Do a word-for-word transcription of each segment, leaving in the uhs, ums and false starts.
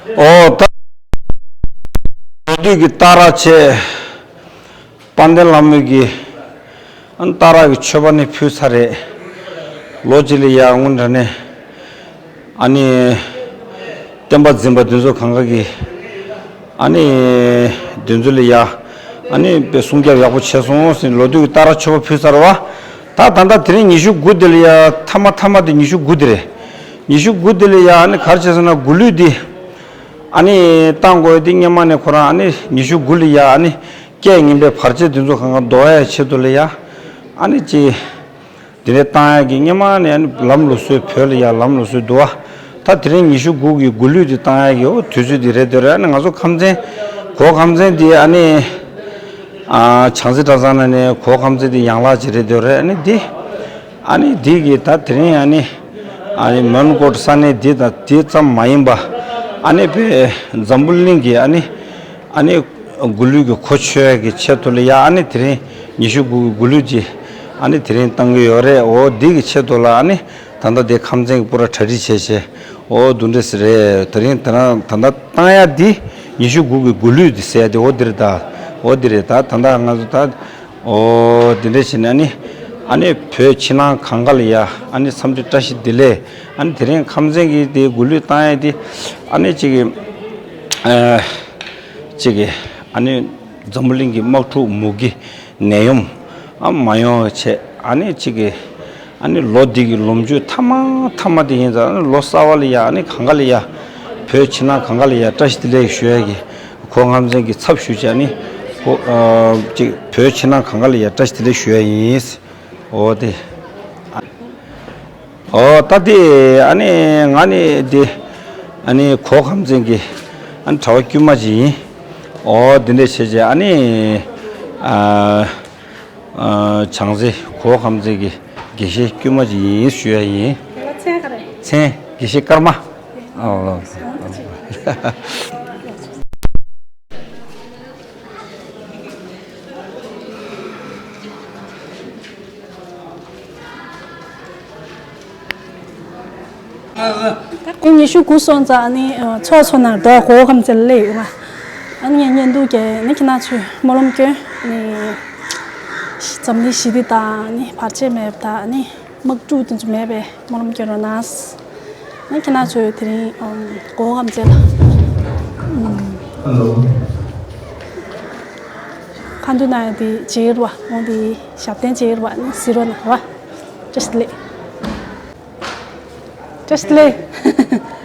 ཨོ་ད། ལོ་དུས་ཀྱི་རྟགས་ར་བྱས། དཔལ་ལྡན་ལྷ་མོ་གི། ཨ་ནི་རྟགས་ར་གི་མཆོད་པ་ནི་ཕུལ་ཚར་རེད། ལོ་གཅིག་ལ་ཡ་སྔོན་དྲ་ནས། ཨ་ནི། བསྟན་པ་འཛིན་པ་འདི་ཚོ་གང་ག་གི། ཨ་ནི། འདི་ཚོ་ལ་ཡ། ཨ་ནི་དཔེ་སྲུང་སྐྱོབ་ཡག་པོ་བྱས་སོང་ཟེར་ལོ་དུས་ཀྱི་རྟགས་ར་མཆོད་པ་ཕུལ་ཚར་བ། ད་ད་ལྟ་དེ་རིང་ཉི་ཤུ་དགུ་དེ་ལ་ཡ་མཐའ་མ་མཐའ་མ་དེ་ཉི་ཤུ་དགུ་དེ་རེད། ཉི་ཤུ་དགུ་དེ་ལ་ཡ་ཨ་ནི་ག་རེ་བྱས་ཟེར་ན་མགུར་གླུད་དེ། ཨ་ནི་བཏང་དགོས་དེ་སྔོན་མ་ནས་ཁོ་རང་ཨ་ནི་ཉི་ཤུ་དགུ་ལ་ཡ་ཨ་ནི་སྐད་ངན་པའི་བར་ཆད་དེ་ཚོ་གང་ག་ཟློག་ཡ་ཆེད་དུ་ལ་ཡ། ཨ་ནི་ཅི། དེ་འདྲའི་བཏང་ཡག་གི་སྔོན་མ་ནས་ཨ་ནི་ལམ་ལུགས་སྲོལ་བོད་ལ་ཡ་ལམ་ལུགས་སྲོལ་འདུག་བ། ད་དེ་རིང་ཉི་ཤུ་དགུ་གི་མགུར་གླུད་དེ་བཏང་ཡག་གི་འོ་དུས་ཚོད་དེ་རེད་འདོད་རེད། ཨ་ནི་ང་ཚོ་ཁམས་ཚན། གོ་ཁམས་ཚན་དེ་ཨ་ནི། ཨ་བྱང་རྩེ་གྲྭ་ཚང་ནང་ནས་གོ་ཁམས་ཚན་དེ་ཡན་ལག་ཅིག་རེད་འདོད་རེད། ཨ་ནི་འདི། ཨ་ནི་འདི་གི་ད་དེ་རིང་ཨ་ནི། ཨ་ནི་མོན་གྷོ་ས་གནས་འདི་དང་དེ་ཙམ་མ་ཡིན་པ། ཨ་ནི་དཔེ་འཛམ་བུ་གླིང་གི་ཨ་ནི། ཨ་ནི། མགུར་གླུད་ཀྱི་གོ་ཆོད་ཀྱི་ཆེད་དུ་ལ་ཡ་ཨ་ནི་དེ་རིང་ཉི་ཤུ་དགུ་གི་མགུར་གླུད་ཀྱི་ཨ་ནི་དེ་རིང་བཏང་གི་ཡོད་རེད། འོ་འདི་གི་ཆེད་དུ་ལ་ཨ་ནི་ད་ལྟ་དེ་ཁམས་ཚན་གྱི་པུ་ར་གྲ་སྒྲིག་བྱས་བྱས། འོ་འདུ་འདྲེ་སི་རེད། དེ་རིང་དེ་རང་ད་ལྟ་བཏང་ཡ་འདི་ཉི་ཤུ་དགུ་གི་མགུར་གླུད་འདི་ཟེར་ཡ་དེ་འོ་འདི་རེད་ད། འོ་འདི་རེད་ད། ད་ལྟ་ང་ཚོ་ད། འོ་འདི་འདྲ་བྱས་ནས་ཨ་ནི། ཨ་ནི་བོད་ཕྱི་ནང་གང་ག་ལ་ཡ་ཨ་ནི་འཚམས་འདྲི་བཀྲ་ཤིས་བདེ་ལེགས། ཨ་ནི་དེ་རིང་ཁམས་ཚན་གྱི་དེ་མགུར་གླུད་བཏང་ཡ་དེ་ཨ་ནི་ཅིག་གི། ཨ། ཅིག་གི། ཨ་ནི་འཛམ་བུ་གླིང་གི་དམག་འཁྲུག་མུ་གེ་ནད་ཡམས་ཨ་མ་ཡོང་བའི་ཆེད་ཨ་ནི་ཅིག་གི། ཨ་ནི་ལོ་འདི་གི་ལོ་མཇུག་མཐའ་མ་མཐའ་མ་དེ་ཡིན་ཙང་ཨ་ནི་ལོ་གསར་པ་ལ་ཡ་ཨ་ནི་གང་ག་ལ་ཡ། བོད་ཕྱི་ནང་གང་ག་ལ་ཡ་བཀྲ་ཤིས་བདེ་ལེགས་ཞུ་ཡ་གི། གོ་ཁམས་ཚན་གྱི་ཚབ་ཞུ་བྱས་ཨ་ནི། གོ། ཨ། ཅིག་བོད་ཕྱི་ནང་གང་ག་ལ་ཡ་བཀྲ་ཤིས་བདེ་ལེགས་ཞུ་ཡ་ཡིན། འོ་དེ། འོ་ད་དེ་ཨ་ནི་ང་ནི་དེ། ཨ་ནི་གོ་ཁམས་ཚན་གྱི། ཨ་ནི་གྲྭ་པ་དཀྱུས་མ་ཅིག་ཡིན། འོ་དེ་འདྲ་བྱས་བྱས་ཨ་ནི། ཨ། ཨ། བྱང་རྩེ་གོ་ཁམས་ཚན་གྱི་དགེ་བཤེས་དཀྱུས་མ་ཅིག་ཡིན་ཞུ་ཡ་ཡིན། མཚན་ག་རེ། མཚན་དགེ་བཤེས་ཀརྨ། ཨོ། ད་དགུང་ཉི་ཤུ་དགུ་སོང་ཙང་ནི་ཚོགས་ཚོགས་ནང་འགྲོ་གོ་ཁམས་ཚན་ལ་སླེབས་ཡོད་པ། ཨ་ནི་ངས་བརྙན་ཐུང་བརྒྱབ་ནི་ཁྱེད་རང་ཚོས་སྨོན་ལམ་སྐྱོན་ནི། འཛམ་གླིང་ཞི་བདེ་དང་ནི་བར་ཆད་མེད་པ་དང་ནི་དམག་འཁྲུག་དེ་ཚོ་མེད་པའི་སྨོན་ལམ་སྐྱོན་རོགས་གནང་། ནི་ཁྱེད་རང་ཚོས་དེ་རིང་གོ་ཁམས་ཚན་ལ། ཧ་ལོ། ཁ་འདོན་གནང་ཡ་དེ་བརྗེད་ར་བ་འོང་དེ་ཞབས་བརྟན་བརྗེད་ར་བ་ནི་གཟིགས་རོགས་གནང་ར་བ། བཀྲ་ཤིས་བདེ་ལེགས། བཀྲ་ཤིས་བདེ་ལེགས།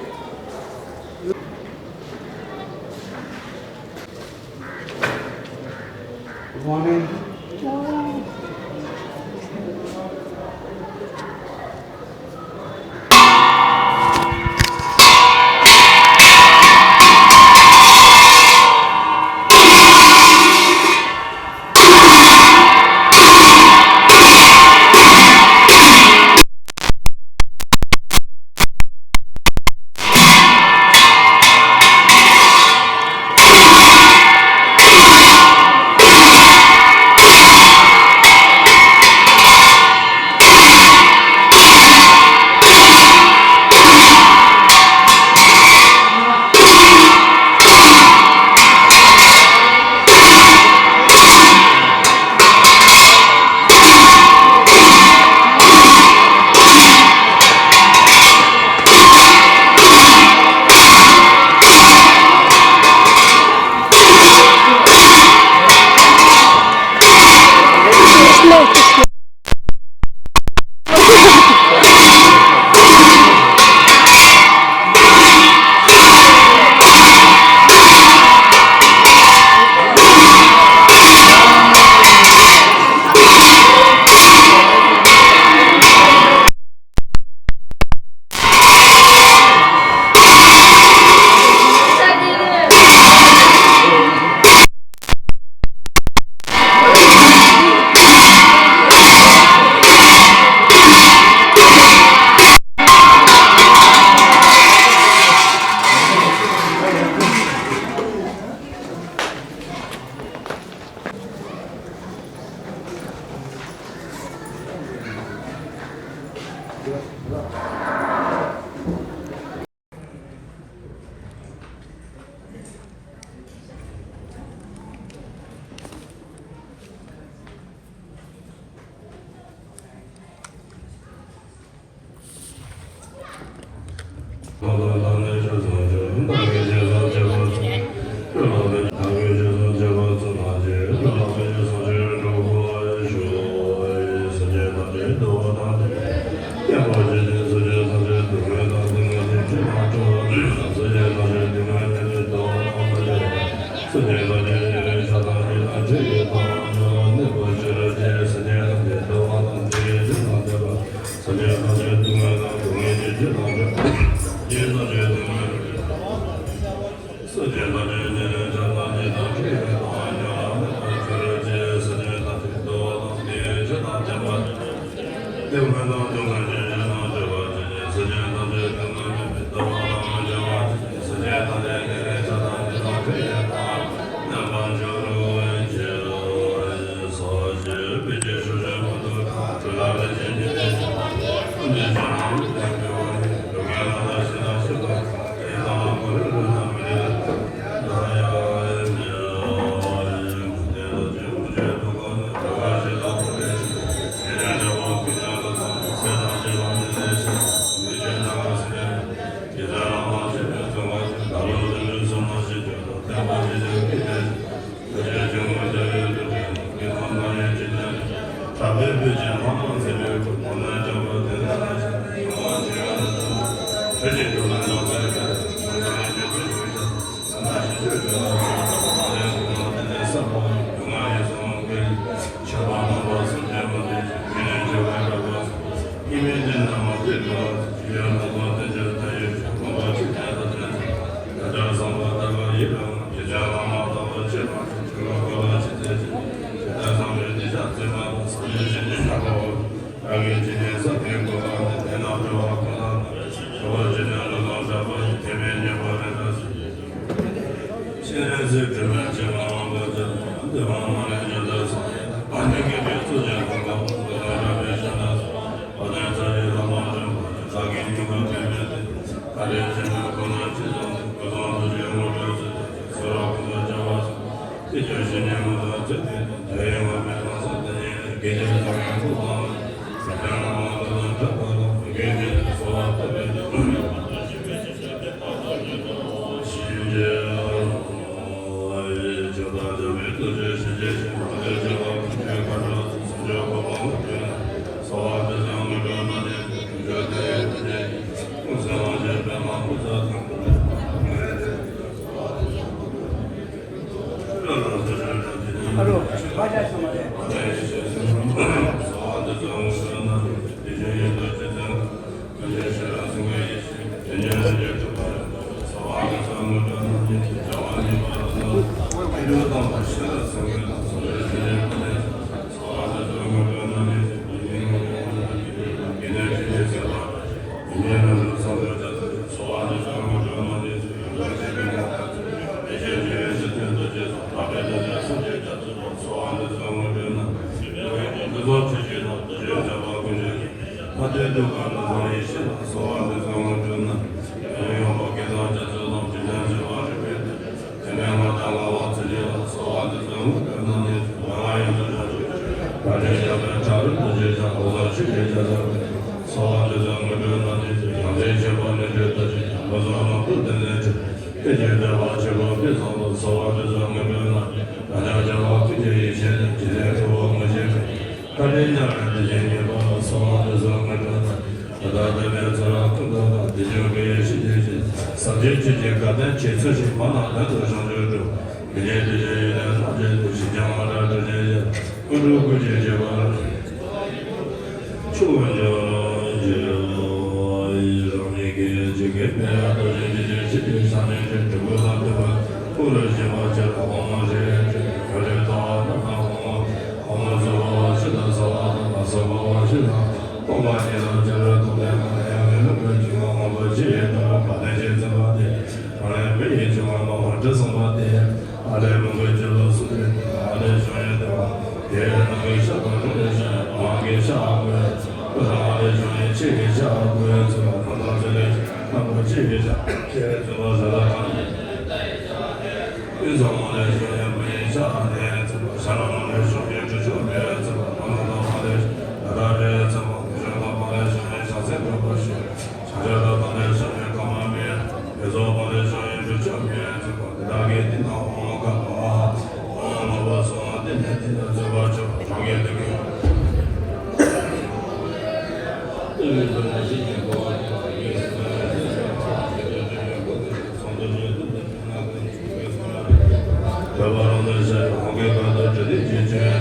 ཁྱད་པར་རང་དུ་ཤར་ཡང་ཧོ་གེ་བར་དུ་དྲི་དེ་ཅི་བྱུང་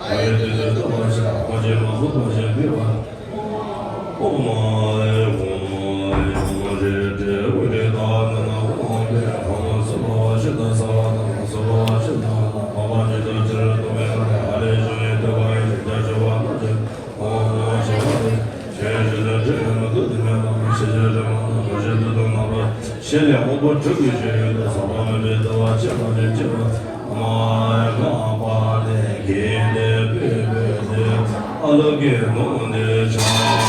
ཡང་ཡོད་དེ་དུ་ལྟ་བར་བྱ། ཧོ་ཅེ་མ་ཧོ་པ་ཞེས་འབུལ་བ། ཨོ་མ་ཨེ་ཧོ་མ་ཨེ་ཧོ་མ་རེ་རེ་འུ་རེ་ད་ན་ན་ཧོ་ཧོ་པེ་ཧོ་མ་སུ་བ་བ་ཤི་ད་ས་བ་ད་མ་སུ་བ་བ་ཤི་ད་ན་ཧོ་པ་ཉི་ད་ཅི་ར་དུ་མེ་ར་ཧ་རེ་ཞུ་ཡེ་དུ་བ་ཡེ་ཞི་ད་ཞུ་བ་ན་ཅི། ཨོ་མ་ཤི་བ་རེ། ཤེས་བྱ་ལས་འབྲས་མི་འདུག་དེ་མེད་ལ་མ་ཤེས་བྱ་རེ་མ་ན་མ་ཤེས་དུ་དང་ན་བ་ཤེས་ལས་འོང་པོ་དྲུག་གི་ཤེས་ཡོན་དུ་ས་བ་མི་འདྲེ་ལྟ་བ་ཆེ་བ་ནས་ཆེ་བ་མ་ཡ་ག་པ་ནས་གེ་ནས་པེ་པེ་ནས་ཨ་ལ་གེ་ནོ་ནས་ཆ།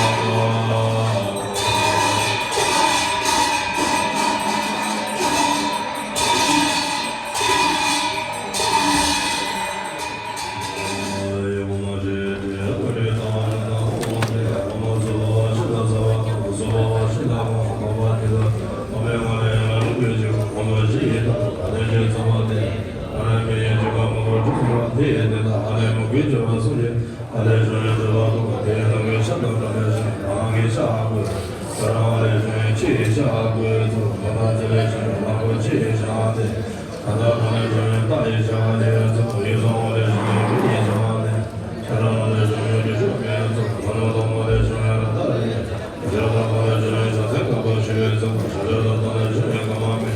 ད་ལྟ་གོང་ནས་བྱུང་བའི་རྟ་ཡི་ཞགས་ལས་ཚུར་ཡིན་སོང་བ་ལས་བྱུང་བའི་མི་ཡི་ཞགས་ལས། ཁྱེད་རང་ལས་བྱུང་བའི་དྲི་ཤོག་པའི་ཚུར་ཁ་ནོར་དང་མ་ལས་བྱུང་བའི་ར་ད་རེད། ཁྱེད་རང་དང་མ་ལས་བྱུང་བའི་ཕྱག་འཚལ་དཀར་པོ་ཞུ་བའི་ཚུར་ཕྱག་འཚལ་དང་མ་ལས་བྱུང་བའི་ཀ་མ་མེ།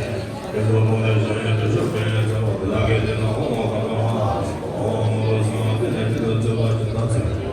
ཁྱེད་རང་མ་ལས་བྱུང་བའི་དྲི་ཤོག་པའི་ཚུར་དེ་ལ་གེ་དེ་ན་ཧོ་ཧོ་ཁ་ནོར་ཧ། ཧོ་ཧོ་མོ་ལོ་སོང་བ་དེ་ལས་དེ་ལ་ཚུར་བ་ཅི་ད་ཚུར།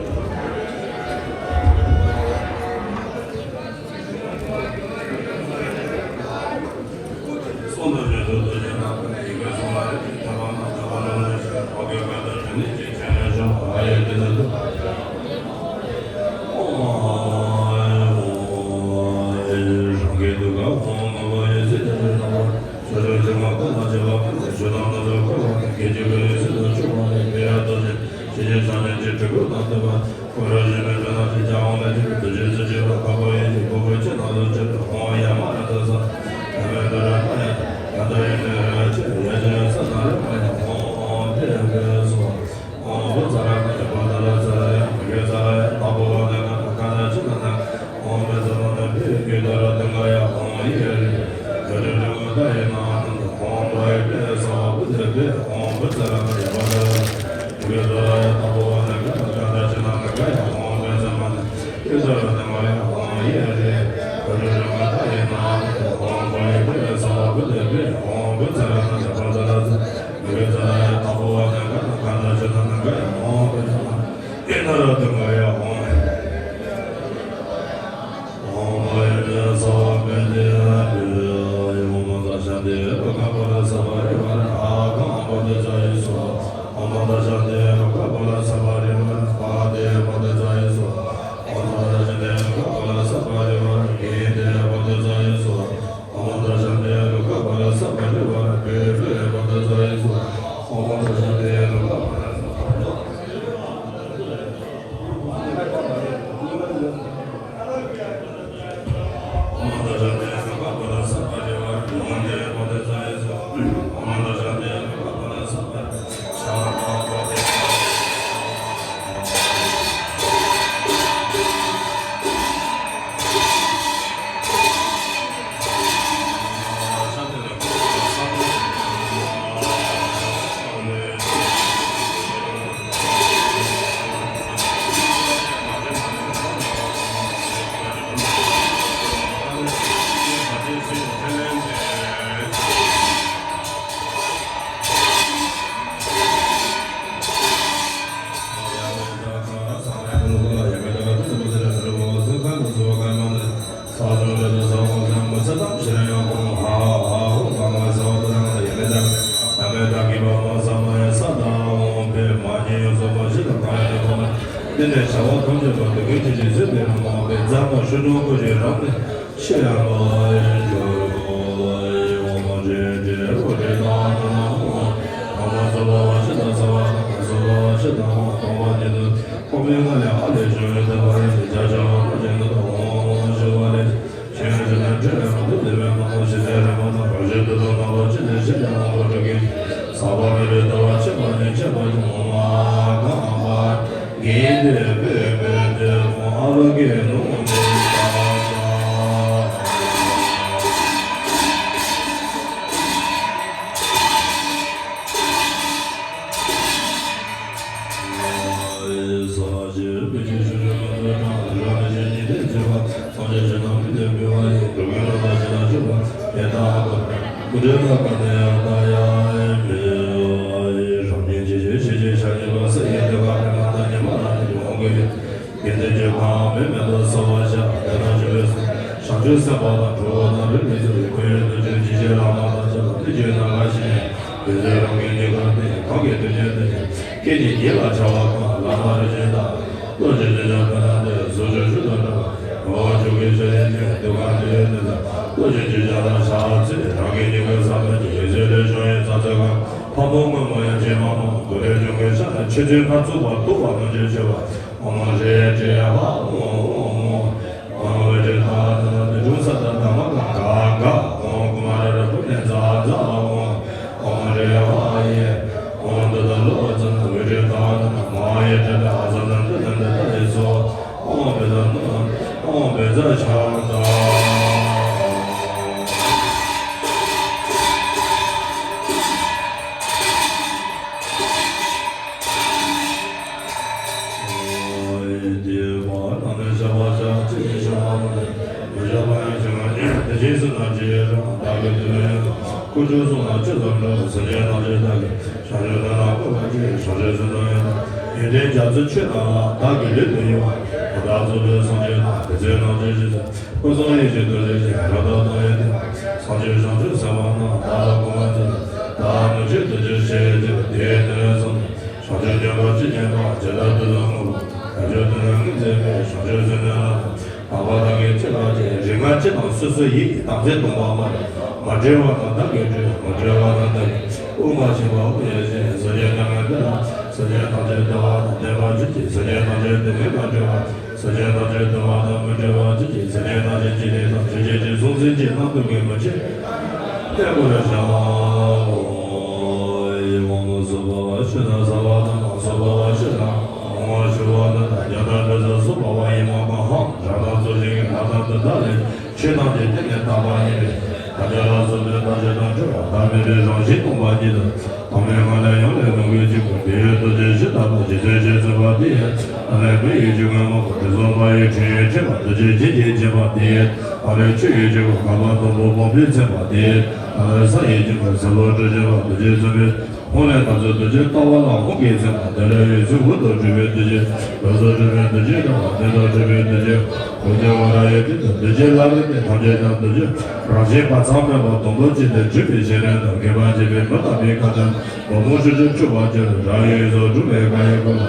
ཁོ་རང་གཞན་མེད་བྱོན་ན་ཅི་བྱ་འོང་ལ་ཅི་བྱ་དུ་བྱེད་ཅི་བྱ་འོང་ལ་ཅི་བྱ་ཁ་བོ་ཡིན་ཅི་ཁོ་བོ་ཅི་ན་ལུ་ཅི་བྱ་འོང་ཡ་མ་ར་ད་ས་ཡ་མེད་དུ་ར་མ་ཡ་ད་ད་ཡ་མེད་ར་ཅི་ཡ་ཅི་ཡ་ས་ན་ར་མ་ཡ་འོང་འོང་དེ་ཡ་གི་སོ་འོང་བུ་ཚ་ར་མ་ཡ་བ་ད་ལ་ཚ་ར་ཡ་མ་གི་ཚ་ར་ཡ་ད་བོ་བ་ན་ག་ན་ག་ན་ཅི་ན་ན། ཨོཾ་བཛྲ་ཨོཾ་བཛྲ་བཛྲ་ཨོཾ་ཡེ་རེ། བཛྲ་བཛྲ་ཨོཾ་ད་ཡེ་ན་ཨ་ནནྡ་ཨོཾ་བྷ་ཡེ་བྷྱཿ་སྭཱ་ཧཱ། བཛྲ་བཛྲ་ཨོཾ་བཛྲ་ཨོཾ་ཡེ་བྷྱཿ་སྭཱ་ཧཱ། བཛྲ་ཡེ་ད་བོ་ཨ་ན་ག་ན་ག་ད་ཅི་ན་ན་ག་ཡ་ཨོཾ་བཛྲ་མ་ན། བཛྲ་ཨོཾ་ཡེ་རེ། བཛྲ་བཛྲ་ཨོཾ་ད་ཡེ་ན་ཨ་ནནྡ་ཨོཾ་བྷ་ཡེ་བྷྱཿ་སྭཱ་ཧཱ། བཛྲ་བཛྲ་ཨོཾ་བཛྲ་ཨ་ན་ན་བཛྲ་ཨོཾ་བཛྲ་ཨ་ན་ད་བོ་ཨ་ན་ག་ན་ག་ད་ཅི་ན་ན་ག་ཡ་ཨོཾ་བཛྲ་མ་ན། ཨེ་ན་ར་དུ་མ་ཡ་ཨོཾ། ཨོཾ་བྷ་ཡེ་བྷྱཿ་སྭཱ་ཧཱ། བཛྲ་ཨོཾ་ད་ཤཱནྟི་རུ་ཀ་པ་ལ་ས་པ་རི་ཝཱ་ར་ཨ་གྷཾ་བྷ་དུ་ཛཿ་སྭཱ་ཧཱ། ཨོཾ་ད་ཤཱནྟི་རུ་ཀ་པ་ལ་ས་པ་རི་ཝཱ་ར་ཨ་ཏེ་བྷ་དུ་ཛཿ་སྭཱ་ཧཱ། ཨོཾ་ད་ཤཱནྟི་རུ་ཀ་པ་ལ་ས་པ་རི་ཝཱ་ར་ཨེ་ཏེ་བྷ་དུ་ཛཿ་སྭཱ་ཧཱ། ཨོཾ་ད་ཤཱནྟི་རུ་ཀ་པ་ལ་ས་པ་རི་ཝཱ་ར་བྷེ་བྷེ་བྷ་དུ་ཛཿ་སྭཱ་ཧཱ། ཨོཾ་ད་ཤཱནྟི་རུ་ཀ་པ་ལ་ས་པ་རི་ཝཱ་ར། ཀུན་འདུས་ལ་དཀར་ནས་ཡང་དག་ཡང་མེད། རང་ཉིད་ཇི་བཞིན་ཤེས་བྱའི་ཤ་རྒྱས་པ་སེམས་ཡོད་དེ་གང་མེད་གང་དག་ཉིད་མ་རྣམས་ཀྱི་དབང་གིས་ཡོད། དེ་དེ་ཇི་གང་མེད་མེད་པར་གསལ་བར་བྱ། དེ་དག་ཞི་བའི་སེམས་བྱང་ཆུབ་སེམས་དཔའ་དང་གྲུབ་པ་དང་རིགས་མི་འཛིན་པའི་ཁོར་ཡུག་ཏུ་གྱུར་ཅིང་ཤེས་རབ་མ་དང་བཅས་པ་དེ་ཆོས་རྣམས་གང་ཞིག་ཡིན། དེ་ཚོའི་རང་གི་གཉིས་ཀ་སྟེ་གང་གིས་དེ་ཉིད་དེ་ཉིད་སྐད་ཅིག་ཉིད་ལ་བྱ་བ་གང་ལ་མ་རིག་བཞིན་དང་། ལྟོ་ཆོས་ཅན་ཕྱིར་དཔེར་ན་འདི་ཟོ་ཆོས་ཞུ་དང་འདྲ་བ། འོ་ཆོས་ཀྱི་ཆོས་ལས་ཀྱང་དུ་གང་དེ་ཡོད་ནི་ལ། ལྟོ་ཆོས་ཅན་ཕྱིར་ན་ཤ་ཚེ་རང་གི་ཉིད་ཀྱི་ས་མ་ཅི་ཡི་ཚེ་ལས་བྱུང་ཡི་ཚ་ཚེ་གང་ཕ་མོ་མོ་མོ་ཡང་ཅི་མ་མོ་གོ་རེ་བྱུང་གི་ཤ་ན་ཆོས་ཅན་ཕར་ཚུགས་པ་ལྟུང་བ་མ་བྱེད་བྱེད་པ། ཨོ་མ་རེ་ཏྲེ་ཧ་ཨོ་ཨོ་མོ། ཨོ་མ་རེ་ཏྲེ་ད་ད་ད་འབྱུང་ས་ད་ད་མ་ག་ག་ག་ཨོ་གུ་མ་ར་ར་པུ་ནེ་ཛ་ཛ་ཨོ། ཨོ་མ་རེ་ཧ་ཡེ། ཨོ་ད་ད་ལོ་ཙ་ན་བེ་ཏྲེ་ད་ད་ན་མ་ཡེ་ཏྲེ་ཏྲེ་ཨ་ཛ་ན་ད་ད་ད་ད་ཡེ་སོ། ཨོ་བེ་ཛ་ན་ཨོ་བེ་ཛ་ཤ་ད། ཁོ་ཚང་ཡེ་ཤེས་རྡོ་རྗེ་ཞིག་རང་བདག་གི་ལུས་དུ་ཡོད་པ། ད་ལྟ་གཙུག་ཕུད་སངས་རྒྱས་དང་དེ་ཚེ་སངས་རྒྱས་ཞེས་སོ། ཁོ་ཚང་ཡེ་ཤེས་རྡོ་རྗེ་ཞིག་རང་བདག་དང་ཡོད་དེ། སངས་རྒྱས་བྱང་ཆུབ་སེམས་དཔའ་རྣམས་བདག་ལ་གོམས་པར་མཛད། བདག་མི་ཕྱེད་རྡོ་རྗེ་ཞེས་བགྱི་བ་དེའི་དོན་ལ་སོགས་ནས། བྱང་ཆུབ་སྙོམས་པར་ཅི་སྙམ་པ་ཇི་ལྟར་འདུལ་དུ་བསྔོ་བ། བྱང་ཆུབ་འདི་ནི་སྔོན་མཛད་པའི་བྱང་ཆུབ་སེམས་དཔའི་ལམ། དམ་པ་བདག་གིས་ཅི་ལ་བགྱི། རིག་སྔགས་ཅི་དང་སོ་སོའི་ཡིད་ཀྱིས་དམ་ཚིག་སྟོང་པ་སྨྲ། མ་འདྲེས་པ་དང་བདག་གིས་སྤྲོས། མ་འདྲེས་པ་དང་བདག་གིས་དབུགས་མ་ཆད་པ་དབུགས་ཡལ་ཞིང་། སངས་རྒྱས་ཐ་མལ་པའི་ལམ། སངས་རྒྱས་ཐམས་ཅད་བདེ་བ་དང་ལྡན་པར་གྱུར་ཅིག་སངས་རྒྱས་ཐམས་ཅད་སྡུག་བསྔལ་དང་བྲལ་བ། སངས་རྒྱས་ཐམས་ཅད་སྡུག་བསྔལ་དང་མི་འབྲལ་བར་གྱུར་ཅིག་སངས་རྒྱས་ཐམས་ཅད་འཇིག་རྟེན་དང་འཇིག་བྱེད་ཀྱི་གཟུགས་འཛིན་གྱི་རྣམ་རྟོག་གིས་མི་ཕྱེད། བརྟན་པར་བྱའོ། ཡི་དམ་ལ་སོགས་པ་བ་ཤུ་ན་ས་བ་དང་ལ་སོགས་པ་བ་ཤུ་ན། ཨོ་ཤུ་བ་ན་ད་རྒྱ་ད་བེ་ས་སོགས་པ་བ་ཡི་མ་ག་ཧང་ར་ད་ཚོ་ཞིག་གི་ལྷ་དང་དུ་ད་ལས་ཆོས་ཐམས་ཅད་དེ་ལས་དག་པ་ཡིན་པས། ད་ཅི་ལ་སོགས་པའི་ད་ཅི་དང་འཕྲོད་པ་ཐ་མལ་པའི་རང་བཞིན་སྟོང་པ་ཉིད་དུ། ཐ་མལ་ལྔ་ལས་ཡང་ལས་ལོངས་སྐུའི་སྤྱི་སྒོ་དེ་ཡི་རྡོ་རྗེ་ཇི་ལྟ་བུ་རྗེ་བཙུན་རྗེ་བཙུན་པ་དེ་ཡི། ཨ་ལས་མི་ཡི་སྤྱི་སྒོ་མ་གོ་དྲི་ཟོམ་པ་ཡི་ཁྲིད་ཡོན་ཁྲིད་པ་རྡོ་རྗེ་བྱིན་གྱིས་བརྒྱན་པ་དེ་ཡི། ཨ་ལས་ཆོས་ཡི་སྤྱི་སྒོ་བསྐལ་པ་དང་པོ་བོང་བུས་མཚན་པ་དེ་ཡི། ཨ་ལས་ས་ཡི་སྤྱི་སྒོ་སྲིན་པོ་སྤྲུལ་བྱེད་པ་རྡོ་རྗེ་བཙུན་པས། ཧོ་ལས་ཐ་ཚོ་རྡོ་རྗེ་ལྟ་བ་ལ་ཧོ་གིས་མཚན་པ་དེ་ལས་ཡོད་ཚུལ་འོད་དང་འཕྲོས་པའི་རྡོ་རྗེ། འོད་དང་འཕྲོས་པའི་རྡོ་རྗེ་འདྲ་བ་དེ་དང་འཕྲོས་པའི་རྡོ་རྗེ། རྡོ་རྗེ་ཝ་ར་ཡེ་ཏི་དང་རྡོ་རྗེ་ལ་རེ་ཏི་ཐམས་ཅད་ཀྱང་རྡོ་རྗེ་རང་བཞིན་པ་མཚམས་མེད་པ་དང་པོ་ཅན་དུ་གྱུར་པའི་ཤེས་རབ་དང་དགེ་བ་བྱེད་པའི་མི་རྟག་པའི་ཁ་ཏོན་བ་མོ་ཆུ་ཆུ་འཁྲུལ་བ་ཅན་རང་ཡུལ་སོགས་གྲུབ་པའི་ཁ་ཡི་ཀུན་ལ།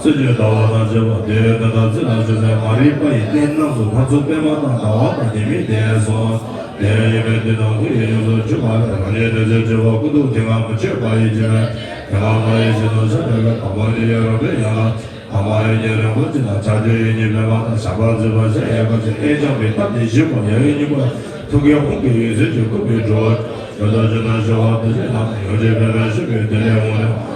སྲིད་ཀྱི་ཟླ་བ་དང་བཅས་པ་དེ་ཡི་དོན་དང་ཚིག་ལ་ཆུ་ཚན་མ་རིག་པ་ཡི་རྟེན་རྣམས་སུ་ལྷ་མཚོ་པད་མ་དང་ཟླ་བ་དང་ཉི་མའི་གདན་སོགས། དེ་ཡི་ཡོད་པའི་དུས་དང་སྐུ་ཡི་ཡོངས་སུ་གྱུར་པ་ལས་རང་ཉིད་དེ་ཚེ་སྤྱི་བོ་སྐུ་གདུང་མཐིང་ག་མུ་ཆད་པ་ཡིས་བྱེད་པའི་དེ་ལ་མ་ཡི་ཞིག་ཏུ་ཤར་གྲོལ་གྱི་དང་པོ་ནི་ཡོད་རུང་བའི་ཡན་ལག་ཨ་མ་ཡི་གེ་རིན་པོ་ཆེ་དང་ཕྱག་མཆོད་ཡིད་བརྙན་པད་མ་དང་ཞབས་པད་མཛེས་པ་ཞལ་ཡལ་ག་ཅན་ཨེ་འཇམ་པའི་སྟབས་ཀྱིས་བཞུགས་པ་ཡབ་ཡུམ་གཉིས་པ་ཐུགས་ཀའི་དབང་གིས་འོད་ཟེར་གྱིས་བསྐུལ་བའི་འགྲོ་བ་ཡོད་དོ་ཅོག་ན་བྱ་བ་དེ་ལས་ལམ་ཡོངས་ཀྱི་པད་མའི་ཤུགས་ཀྱིས་དེ་ལས་འོང་ནས།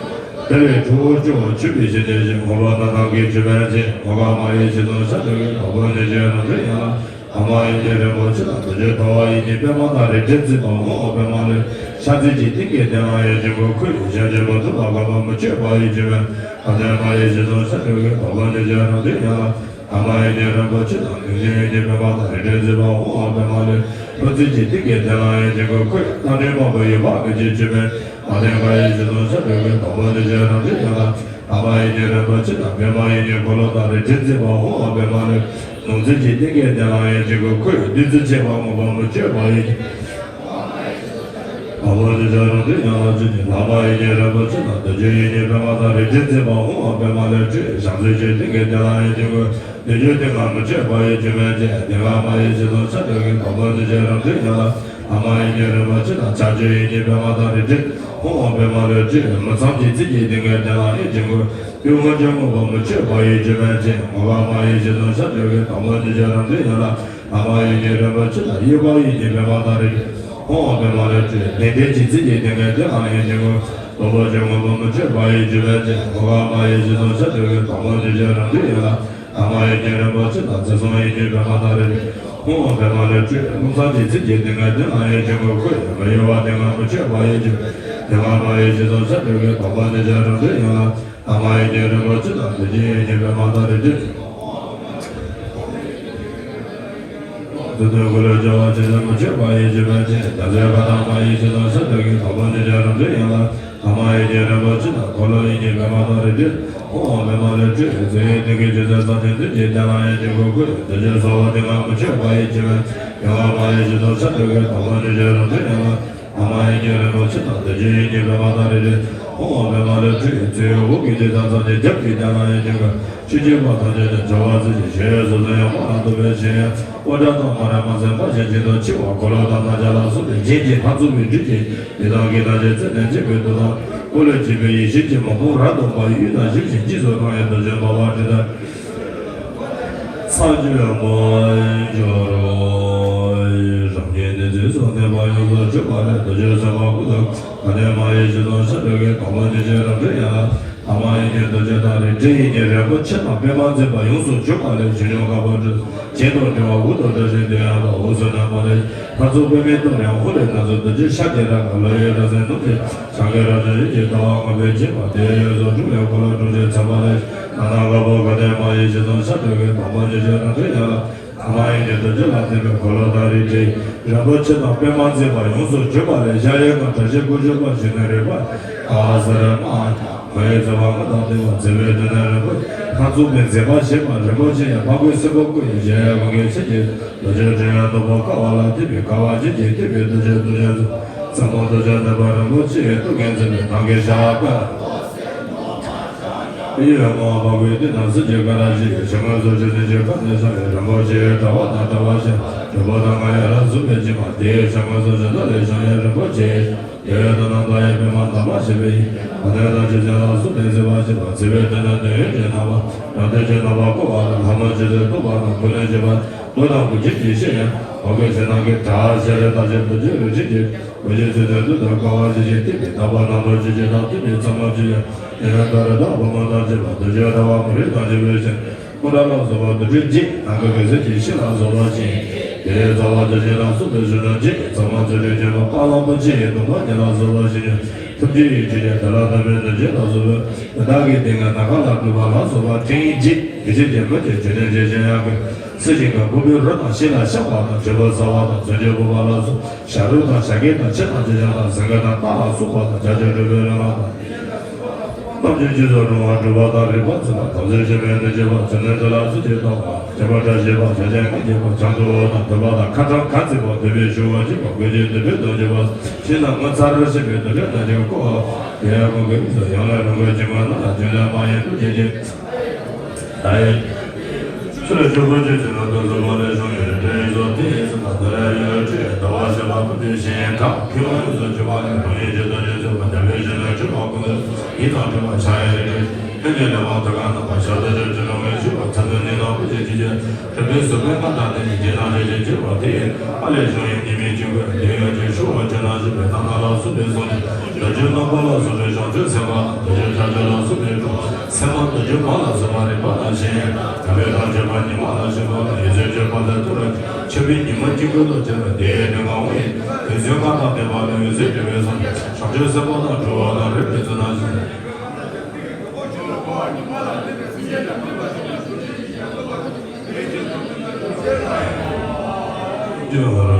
དེ་ལས་ཁྲོ་བོ་སྐྱེ་བ་ཆུད་པའི་ཕྱིར་དེ་བཞིན་མངོན་པ་དང་ལམ་གྱི་ཆོས་པཎ་ཆེན་ངོ་མཁའ་མ་ཡི་ཞིག་ཏུ་ཤར་གྲོལ་གྱི་དང་པོ་ནི་རྗེ་རང་གྲོལ་ཡན་ལག་ཨ་མ་ཡི་གེ་རིན་པོ་ཆེ་དང་རྡོ་རྗེ་ཐོ་བ་ཡི་གེ་པད་མ་དང་རལ་གྲི་མཛེས་པ་ཧཱུྃ་ཨོཾ་པད་མ་ལས། ཕྱག་མཛུབ་ཀྱི་སྟེང་གི་གདན་ལ་ཡོད་ཅིང་གོ་ཁོད་ཡོད་ཞལ་བཞུགས་མ་ཐུབ་པ་བསྐལ་པ་མུ་ཆད་པ་ཡིས་བྱེད་པའི་ཨ་དེ་མ་ཡི་ཞིག་ཏུ་ཤར་གྲོལ་གྱི་དང་པོ་ནི་རྗེ་རང་གྲོལ་ཡན་ལག་ཨ་མ་ཡི་གེ་རིན་པོ་ཆེ་དང་ལུས་ཅན་ཡི་གེ་པད་མ་དང་རལ་གྲི་མཛེས་པ་ཧཱུྃ་ཨོཾ་པད་མ་ལས། ཕྱག་མཛུབ་ཀྱི་སྟེང་གི་གདན་ལ་ཡོད་ཅིང་གོ་ཁོད་ཡོད་རྟ་མགྲིན་དམར་པོ་ཡི་བ་གི་ཅིག་བྱེད་པའི་ཨ་དེ་མ་ཡི་ཞིག་ཏུ་ཤར་གྲོལ་གྱི་དང་པོ་ནི་རྗེ་རང་གྲོལ་ཡན་ལག་ཨ་མ་ཡི་གེ་རིན་པོ་ཆེ་དང་པད་མ་ཡི་གེ་འཁོར་ལོ་དང་རལ་གྲི་མཛེས་པ་ཧཱུྃ་ཨོཾ་པད་མ་ལས། ནོར་རྫས་ཀྱི་སྟེང་གི་གདན་ལ་ཡོད་ཅིང་གོ་ཁོད་ཡོད་བདུད་རྩི་ཆེ་བ་མངོན་པ་མུ་ཆད་པ་ཡིས། ཨ་མ་ཡི་གེ་རིན་པོ་ཆེ་དང་རྡོ་རྗེ་ཡི་གེ་པད་མ་དང་རལ་གྲི་མཛེས་པ་ཧཱུྃ་ཨོཾ་པད་མ་ལས་སྤྲོས། ཞབས་མཛུབ་ཀྱི་སྟེང་གི་གདན་ལ་ཡོད་ཅིང་གོ་ཡོད་རྡུལ་ཆེན་ལྔ་མུ་ཆད་པ་ཡིས་བྱེད་པའི་ཚེ། དེ་ལ་མ་ཡི་ཞིག་ཏུ་ཤར་གྲོལ་གྱི་དང་པོ་ནི་རྗེ་རང་གྲོལ་ཡན་ལག་ཨ་མ་ཡི་གེ་རིན་པོ་ཆེ་དང་ཕྱག་མཆོད་ཡི་གེ་པད་མ་དང་རལ་གྲི་ཧཱུྃ་ཨོཾ་པད་མ་ལས་སྤྲོས། མི་ཚངས་ཀྱི་རྩི་ཀྱི་སྟེང་གི་གདན་ལ་ཡོད་ཅིང་གོ་ཡོད་རྡུལ་ཆེན་མངོན་པ་མུ་ཆད་པ་ཡིས་བྱེད་པའི་ཚེ། ངོ་མཁའ་མ་ཡི་ཞིག་ཏུ་ཤར་གྲོལ་གྱི་དང་པོ་ནི་རྗེ་རང་གྲོལ་ཡན་ལག་ཨ་མ་ཡི་གེ་རིན་པོ་ཆེ་དང་དབྱུག་པ་ཡི་གེ་པད་མ་དང་རལ་གྲི་ཧཱུྃ་ཨོཾ་པད་མ་ལས་སྤྲོས། ལྡན་ལྡན་གྱི་རྩི་ཀྱི་སྟེང་གི་གདན་ལ་ཡོད་ཅིང་གོ་རྡུལ་ཆེན་མངོན་པ་མུ་ཆད་པ་ཡིས་བྱེད་པའི་ཚེ། ངོ་མཁའ་མ་ཡི་ཞིག་ཏུ་ཤར་གྲོལ་གྱི་དང་པོ་ནི་རྗེ་རང་གྲོལ་ཡན་ལག་ཨ་མ་ཡི་གེ་རིན་པོ་ཆེ་དང་རྩི་གསུམ་ཡི་གེ་པད་མ་དང་རལ་གྲི་ཧཱུྃ་ཨོཾ་པད་མ་ལས་སྤྲོས། རླུང་ཚངས་ཀྱི་རྩི་ཀྱི་སྟེང་གི་གདན་ལ་ཡོད་ཅིང་གོ་ཁོད་ཡོད་མི་གཡོ་བ་སྟེང་ལ་མུ་ཆད་པ་ཡིས་བྱེད་པའི་ཚེ། དེ་ལ་མ་ཡི་ཞིག་ཏུ་ཤར་གྲོལ་གྱི་དང་པོ་ནི་རྗེ་རང་གྲོལ་ཡན་ལག་ཨ་མ་ཡི་གེ་རིན་པོ་ཆེ་དང་རྡོ་རྗེ་ཡི་གེ་པད་མ་དང་རལ་གྲི། ཚུལ་དུ་འཁོར་ལོས་སྦྱོར་བ་ཇི་ལྟར་མི་ཕྱེད་པ་ཡིད་ཆེས་པས་མཁྱེན། དེ་ཚེ་བཀའ་དང་མ་ཡིག་ཇི་ཙམ་ཤར་དེ་ཀའི་དང་པོ་ཉིད་ཀྱི་རང་གྲོལ་ཡན་ལག་ཨ་མ་ཡིན་གྱི་རིན་པོ་ཆེ་དང་འཁོར་ལོ་ཡིན་གྱི་པདྨ་དང་རིགས་བསྒྲེས། ཨོཾ་པདྨ་རིགས་བསྒྲེས། ཚེ་ཡི་སྟེང་གི་ཆོས་ཚན་ཟབ་ཅིང་བདུན་གྱི་གདན་ལ་ཡིན་གྱི་གུར་གུར་ཡང་དེ་ཆོས་ཟབ་པོ་དེ་ལྔ་མི་ཕྱེད་པ་ཡིད་ཆེས་པས་མཁྱེན། ཡང་ཨ་མ་ཡིན་གྱི་དོན་ཤར་དེ་ཀའི་དང་པོ་ཉིད་ཀྱི་རང་གྲོལ་ཡན་ལག་ཨ་མ་ཡིན་གྱི་རིན་པོ་ཆེ་དང་བདུན་ཅུ་ཡིན་གྱི་པདྨ་དང་རིགས་བསྒྲེས། ཨོཾ་པདྨ་རིགས་བསྒྲེས། ཚེ་ཡི་དབུགས་ཀྱི་དུས་དང་མཚམས་ཀྱི་རྒྱབ་ཀྱི་གདན་ལ་ཡིན་གྱི་གུར། ཆོས་ཀྱི་དབང་ཐམས་ཅད་ཀྱང་སྦྱོར་བ་མཛད་ཅིང་ཞིང་ཡོད་སོ་སོ་ཡང་སྨོན་ལམ་འདོན་པའི་ཞིང་ཡང་། ཨོ་ཏྲ་དང་མ་ར་མ་ཟན་པ་བཞིན་བྱིན་དང་ཕྱི་བ་འཁོར་ལོ་དང་རྣམ་བྱར་ལ་སོགས་པའི་རྒྱན་གྱིས་ལྷ་མཚུངས་པའི་སྤྲུལ་གྱིས་ཡི་དམ་གྱི་ཐམས་ཅད་རྩད་ནས་བཅད་པའི་མཐུ་དང་། འཁོར་ལོས་བཅས་པའི་ཡེ་ཤེས་ཀྱི་མ་ཕུང་རབ་སྟོང་པ་ཡུལ་དང་ཞིང་བཞིན་གྱི་སོ་རང་ཡང་དུ་བྱོན་པ་བ་དྲི་ལྟར། ས་བཅུ་པོ་འབྱོར་རོ། རང་ཉིད་ནི་ཚུལ་གསུམ་ལྡན་པ་ཡོངས་སུ་གྱུར་པ་ལས་རྡོ་རྗེ་སེམས་དཔའ་སྐུ་དང་། ག་ནས་མ་ཡིན་ཞིང་དང་ཤར་དུ་གའི་དང་པོ་ཉིད་ཀྱི་རང་གྲོལ་ཡང་། ཨ་མ་ཡིན་གྱི་རྡོ་རྗེ་དང་རིགས་བསྒྲེས་ཡིན་གྱི་རིན་པོ་ཆེ་དང་པདྨ་འཛིན་པ་ཡོངས་སུ་གྱུར་པ་ལས་ཆོས་འབྱུང་དཀར་པོ་སྤྲུལ། གྱེན་དུ་འགྲོ་བ་འུ་དུ་འགྲོ་ཞིང་དེ་ཡང་དུ་འུ་སུ་ན་མ་ལས་ལྷ་ཚོགས་པདྨའི་སྟོབས་ལས་ཧཱུྃ་ལས་སྣ་ཚོགས་རྡོ་རྗེ་ཤཱཀྱའི་རྭ་ག་ལོ་ཡི་རྭ་ཟན་སྣུམ་གྱི་ཤཱཀྱའི་རྭ་ཅན་ཡིད་ཀྱི་ཟླ་བ་ལྔ་པའི་བྱེད་པ་དེ་ཡོངས་སུ་གྲུབ་ལས་འཁོར་ལོ་དྲུག་ཅུའི་ཚན་པ་ལས་ན་ན་དཀར་པོ་ག་ནས་མ་ཡིན་ཞིང་དང་ཤར་དུ་གའི་དང་པོ་ཉིད་ཀྱི་རང་གྲོལ་ཡང་། ཨ་མ་ཡིན་གྱི་རྡོ་རྗེ་ལ་བརྟེན་པའི་འཁོར་ལོ་དང་རིགས་བསྒྲེས། རིན་པོ་ཆེ་དང་པདྨ་འཛིན་པ་ཡོངས་སུ་གྱུར་པ་ལས་ཞལ་ཡོད་ཀྱང་གྲགས་ཆེན་སྐུ་གྱུར་པ་ཞིག་ནི་རིག་པ་ཨ་ཟེར་མ། མ་ཡི་མཛད་པ་ལྔ་དང་ལྡན་པ་མཛད་པའི་དོན་ནི་རིན་པོ་ལྷ་མཚུངས་པའི་མཛད་པ་བཞེས་པ་རིན་པོ་ཆེ་ཡང་ཕ་རྒོད་སེར་པོ་སྐུ་ཡི་ཞལ་ཡོད་གང་གི་ཆེད་ཀྱི་རྡོ་རྗེ་སྤྲིན་ཡང་སྟོང་པ་དཀའ་བ་ལ་བརྟེན་པའི་དཀའ་བ་ཅན་གྱིས་བཏེགས་པའི་རྡོ་རྗེ་རྡོ་རྗེ་མཚོ་ཟབ་མོ་རྡོ་རྗེ་ལྡན་པ་རིན་པོ་ཆེ་ཡི་སྟོབས་ཀྱིས་མཛད་པའི་ཐང་གའི་ཞགས་པ། ཡི་ཡོད་མ་འཕགས་པའི་དུས་ན་སྲིད་ཀྱི་སྐ་རགས་ཤིག་ཞིང་ངོས་སུ་ཆུ་སྲིན་གྱི་ཁ་ནས་ཤར་བའི་རིན་པོ་ཆེའི་དྲ་བ་དང་དྲ་བ་ཞིག་རིན་པོ་དང་ང་ཡི་རབ་གསུངས་པའི་ཕྱི་མ་དེའི་ཞིང་ངོས་སུ་ཇི་ལྟ་ལས་ཞིང་ཡང་རིན་པོ་ཆེ་ཡི་ཡོད་དོ་ན་མདའ་ཡི་པདྨ་འདབ་མ་ཞེས་པའི་ཡི་མ་ནས་དང་ཆུ་སྲིན་ལ་སོགས་པའི་མཛེས་པ་ཞེས་པ་མཛེས་པའི་དོན་ནི་དོན་ཡོད་ཀྱི་རྣམ་པ་རང་དོན་གྱི་རྣམ་པ་བསྐོར་བ་དང་ལྷ་མོ་ཆུ་སྲིན་གཏུབ་པ་དང་ཀུན་ལས་བྱེད་པ། མགོ་དང་མགོ་ཁྱིམ་གྱི་ཤེས་ཡང་འོག་གི་ཕྱི་ནང་གི་གྲྭ་ཤེས་རེ་ལྟ་ཅན་དུ་བརྗོད་རེ་བྱེད་ཀྱི། མགོ་ཆེན་ཚུལ་དོན་དུ་དང་དཀའ་བ་ཞི་ཞིང་བརྟན་པའི་དག་པ་རྣམ་པར་ཆོས་ཀྱི་དང་བསྟན་པའི་ཚད་མ་ཆོས་ཡང་ཡང་ཡང་དར་དང་བུ་མོ་དང་བཅས་པ་དུ་བྱོན་དྲ་བ་མུ་རེ་དང་འབྲེལ་བའི་ཕྱིར་སྐུ་འདྲ་ལ་སོགས་པ་དུ་བྲིས་རྗེས་ནང་གི་གེ་སར་གྱི་ཤིང་ལ་སོགས་པ་ཅན་དེའི་རྩ་བ་དུ་བྱོན་ལ་སོགས་པའི་གཞུང་ལུགས་ཀྱི་ཚད་མ་ཚུལ་ཁྲིམས་ཀྱི་མ་དཔལ་ལམ་པོ་ཆེ་ཡི་གདུང་པ་ཉིད་ལ་སོགས་པ་ཞིག་ཡོད། ཐུགས་རྗེ་ཡི་ཆོས་ཀྱི་དེ་ལ་དམ་པའི་ནུས་ཅན་ལ་སོགས་པའི་དེ་དག་གི་སྡེ་ལྔ་ནམ་མཁའ་ལ་སྤྲུལ་པ་ལ་སོགས་པ་ཕྲིན་ཡིག་རྗེ་ཡི་ཆོས་ཀྱི་མུ་སྟེགས་ཆོས་ལྡན་རྗེ་ཆེན་ཡང་གི་སྲིད་ཞིང་གི་ཕུང་པོའི་རོ་དང་ཤིང་ལ་ཤ་བ་དང་བྱེད་པོ་ཟ་བ་དང་མཚོན་ཆའི་ཕུང་པོ་ལ་སོགས་བྱ་རོག་དང་བྱ་སྐད་དང་ཆུ་དང་ཆུ་ཆང་དང་ཟངས་དཀར་དང་རྟ་ལ་སོགས་པ་དང་བྱ་སྤྱོད་སྤྲུལ་པའི་རོལ་མོ་དང་། རྣམ་འབྱེད་རྒྱུད་དུ་རུང་བ་སྒྲུབ་པ་དང་རིག་པ་འཛིན་པ་དམ་ཚིག་ཆེན་པོའི་ནུས་ཆེན་པ་ཚུལ་ལྡན་དེ་ལ་ཚུལ་གྱིས་རྟོགས་པ་སྤྱོད་པ་བཀྲ་ཤིས་པ་བྱ་བྱེད་ངག་གི་པ་བྱང་ཆུབ་དང་མཐུན་པ་དང་ཁ་ཁྲམ་ག་ཚིག་པ་འདོད་པའི་ཞུ་བ་གཅིག་པ་དགོས་ཀྱི་འདོད་པའི་དོན་གཅིག་པ་ཤིང་རྟ་ངོ་མཚར་རོ་ཞེས་པའི་དོན་ལས་དང་ཅིག་བསྐོར་བ་དེ་ཡང་ཀུན་གྱི་ཡུལ་དུ་ཡང་ལ་རང་གི་སྦྱིན་པ་རྣམས་ལ་རྒྱུན་ལས་མ་ཡིན་དུ་བྱེད་ཅིང་། ད་ཡིན། ཆུ་ལ་ཆུ་བོ་ཆུ་ཆུ་ལ་དུ་བཟོ་བ་ལས་བྱུང་བའི་དྲན་གསོ་དེ་ཡིན་ཟིན་པ་དེ་ལ་ཡོད་ཁྲི་ཟླ་བ་ཞེས་པ་ཀུན་ཏུ་ཞེན་གྲགས་ཁྱི་བ་ཡོངས་སུ་གྱུར་པ་ནི་བུ་ཡིན་གྱི་དོན་ཡོད་ཚོད་པ་འཇམ་པའི་ཞིང་ལ་གྲུབ་པ་ཀུན་ཏུ་ཡིད་དང་འཕྲད་པ་ཆ་ཡི་རིགས་ཀུན་གྱི་ལས་དབང་དུ་གང་རྣམ་པ་ཞབས་ཏུ་ཞུ་ཅི་ལོ་ངེས་ཞུ་བ་ཚད་མཐོའི་གནས་དང་ཀུན་གྱི་ཅི་བྱེད་དྲི་མེད་གཟུགས་པའི་ཁམས་དང་ལྡན་ཅིང་རྗེས་དང་རྗེས་ཀྱི་སྐྱེ་བ་དེ་ཡི་ཨ་ལས་བྱུང་ཡི་ཉི་མའི་གཅིག་པུ་དེ་ཡོད་ཅིང་ཤུགས་ཀྱིས་ཆུ་ནང་བཞིན་པའི་ནམ་མཁའ་ལ་སོགས་པའི་གཟུགས་ནི་རྡུལ་རྒྱུ་རྣམ་པ་ལ་སོགས་པའི་བྱང་ཆུབ་སེམས་དཔའ་རྡུལ་རྒྱུ་བྱང་ཆུབ་ལ་སོགས་པའི་གྲོགས་སེམས་དཔའ་རྡུལ་རྒྱུ་མ་ལ་སོགས་པ་རིག་པ་དང་ཞེན་ཡང་དམ་པའི་ཐམས་ཅད་པ་ཉི་མ་ལ་ཞེན་པ་ལ་ཡོད་ཚད་སྤྱོད་པ་ལ་ཐུ་ར་ཆུ་བོའི་ཉི་མ་གཅིག་པུ་ལ་བྱེད་པ་དེའི་དོན་གང་བ་ཡིན། དེ་ཚོའི་ཁ་དང་ལྡན་པ་ལ་ཡོད་ཚད་དྲི་བའི་སང་བྱང་ཆུབ་སེམས་དཔའ་དང་གྲོགས་པོ་དང་རིགས་ཀྱི་ཚུལ་དང་ཞེན། སྐྱོ་བར་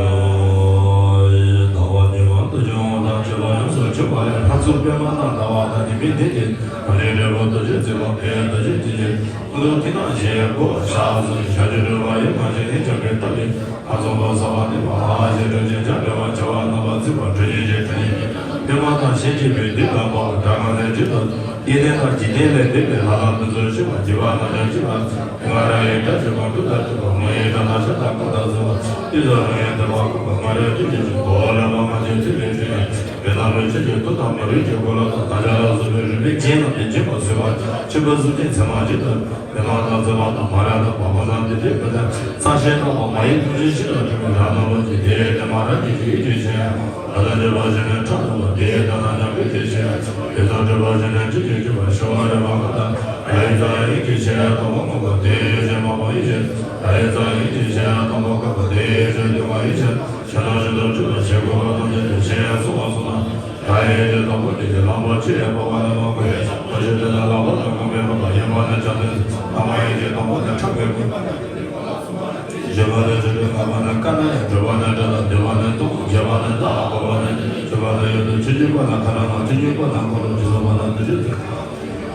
ཟླ་བ་ཉི་མ་དུ་བྱུང་བ་དང་བཅས་པ་ཡོངས་སུ་གྱུར་པ་ལས་ལྷ་ཚོགས་པདྨ་དང་ཟླ་བ་དང་ཉི་མའི་གདན་གྱི་བ་ལས་འབྲས་བུ་རྡོ་རྗེ་འཛིན་པ་ཕན་ཡོན་རྡོ་རྗེ་འཛིན་གྱི་ཀུན་རྫོབ་ཐིག་ནག་ཞེས་གོ་བ་ཤ་ཟུར་བྱ་རྒྱུ་སྒྲུབ་པ་ཡི་གང་ཞིག་ནི་བྱ་བའི་ཐབས་ཀྱིས་ལྷ་ཚོགས་པ་ཟ་བ་ནི་མ་ཧ་ཞེས་གྲོལ་ཅིང་བྱ་བྲལ་བ་བྱ་བ་རྣམ་པར་ཚིག་པ་གྲོལ་ཉིད་ཀྱི་གྲོལ་ཉིད་ཀྱི་པདྨ་དང་ཞེས་བྱ་བའི་འདི་དང་པ་སྒྲ་གང་ལས་བྲིས་ཏོ། ཡེ་ནས་དང་འཇིག་རྟེན་ལས་འདས་པའི་ལྷ་ལ་ཕུན་ཚོགས་ཞུ་བ་བགྱི་བ་རྣམས་ཀྱང་བགྱི་བ། ང་ར་ཡི་སྒྲ་ཆོས་པ་ཀུན་ལ་ཐུག་པ་མ་ཡི་སྒྲ་རྣམས་ཤ་དང་ཀུན་ལ་གཟུང་བ། ཏི་ལ་རང་ཡང་དེ་བ་ཀུན་པ་ང་ར་ཏི་ཅི་ཞིག་གོ་ལ་མ་མ་ཅན་ཚིག་པའི་ཚིག་ཡང་བེ་ན་རུ་ཆི་ཅི་ཏུ་དང་མ་རུ་ཅི་གོ་ལ་དང་ད་ཆ་ལ་གཟུགས་པའི་རིམ་པས་རྒྱན་རྣམས་ཀྱི་འཇིགས་པ་སོལ་བ་ཆེན་པོ་གཟུགས་ཅན་ཚད་མ་ཅི་ལྟར་བེ་ན་དང་ཚེ་བ་དང་མ་ར་དང་བ་མ་དང་དེ་དེ་བེ་དང་ས་ཞེས་དང་བ་མ་ཡི་ཐུགས་རྗེ་ཤིན་ཏུ་མཐུ་མི་ར་ན་ལོ་ཅི་དེ་དེ་མ་ར་ཅི་ཅི་ཅི་ཞེས། ད་ལྟ་འདྲ་བ་ཞིག་ནི་ཕྲག་དོག་པ་དེ་ད་ལྟ་འདྲ་བའི་དེ་བཞིན་དེ་དང་འདྲ་བ་ཞིག་ནི་ཅི་ཅི་ཅི་བ་ཤོ་བ་རེ་བ་མ་དང་ཨ་ཡི་ཙ་ཡི་ཅི་ཞེས་དང་པོ་མོ་ག་དེ་ཡི་ཞེས་མ་པ་ཡི་ཞེས་ཨ་ཡི་ཙ་ཡི་ཅི་ཞེས་དང་པོ་ག་པ་དེ་ཡི་ཞེས་དུ་མ་ཡི་ཞེས་ཤ་ན་ཞུ་དང་ཅུ་དང་ཞེས་གོ་བ་དང་དེ་དུ་ཞེས་ཡང་གསུངས་པ་སོང་ན་ད་ཡི་ཞེས་དང་པོ་དེ་ཞེས་ལམ་པ་ཆུ་ཡང་པ་བ་ནི་མ་གོ་ཡི་ད་ཞེས་དེ་ལ་ལག་པ་དང་རྐང་པའི་མ་དང་ཡན་པ་ནི་བྱ་དེ་ཨ་མ་ཡི་ཞེས་དང་པོ་དེ་ཁྲག་གི་མ་དང་དེ་དུ་མ་ལ་སོང་བ་ན་ཅི་ཞེས། བརྗོད་པ་ནི་ཆོས་སྒྲ། ངག་པ་ནི་བཀའ་དང་ཡང་། སྒྲུབ་པ་ནི་སྒྲ་དང་། སྡེབ་པ་ནི་གཏོང་། རྒྱས་པ་ནི་བརྡ། འགོད་པ་ནི་བརྗོད། པ་ནི་ཡུལ་དང་ཆོས་ཅན། པ་ནི་ཁ་ན་ང་། ཆོས་ཅན། པ་ནི་འཁོར་ལོ། ཆོས་སོགས་པ་ནི་དུ་ཆོས་ཚོགས།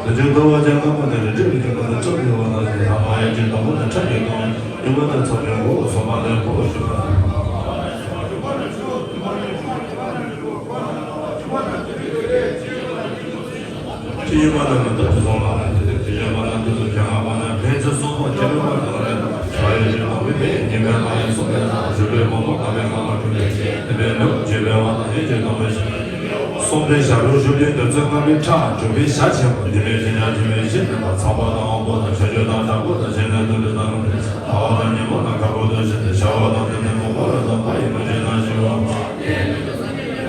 དུ་ཆོས་འཁོར་བ་ཅན། ལྔ་པོ་ནི་རིགས་དྲུག་གི་མཁས་པ་ནི་ལྕོགས་ཏེ་ཡོད་པ་ན་ཞེས། ལྷག་མ་ཡན་ཆད་དང་པོ་ནི་ཕྲད་ཀྱི་སྟོང་། གཉིས་པ་ནི་ཚོགས་ཆེན་དགུ། གསུམ་པ་ནི་འཁོར་ལོ་བཅུ་པ། ཆོས་ཅན། པ་ནི་མི་རྟག་ཆོས་སོགས་ལ་ནི་དེ་དེ། ཆོས་ཅན། པ་ནི་དུས་གསུམ་གྱི། ལྔ་པ་ནི་ཕན་ཚུན་གསུམ་པོ་སྐྱེ་བའི་བར་དུ་རེད། ཕྱོགས་ཡོད་ཅེས་དང་པོའི་ཕན། གཉིས་པའི་ལྔ་ཡི་གསུམ་པའི་ལྔ། བཞི་པའི་དགུ་པོ་ལྔ་པའི་ལྔ་པ་དྲུག་པའི་ཕྱེད། བདུན་པའི་ལེའུ་བརྒྱད་པའི་དབང་དང་ཡན་ཆད་སྟོང་པའི་ཕྱེད། གསུམ་པའི་ཞབས་ལུགས་བཞི་པའི་དོན་ཚན་ལྔ་པའི་ཕྲད། བཅུ་པའི་ཞལ་ཆེན་པོ། བདུན་པའི་བཞི་ཉག་བཞི་པའི་བཞི་བསྟན་པ། ཚངས་པ་དང་དབང་པོ་དང་། ཆོས་སྤྱོད་དང་དྲག་པོ་དང་། བྱེད་ལས་རྡུལ་ཕྲན་དང་ལུས་ཕྲན། ལྟ་བ་དང་ཉོན་མོངས་དང་། ཁ་སྦུབ་དང་ཞི་བདེ། བྱ་བ་དང་ལྡན་ལྡན་པོ། འཁོར་ལོ་དང་ཕ་ཡི་ལུས་ཅན་དང་བཞི་པ། རང་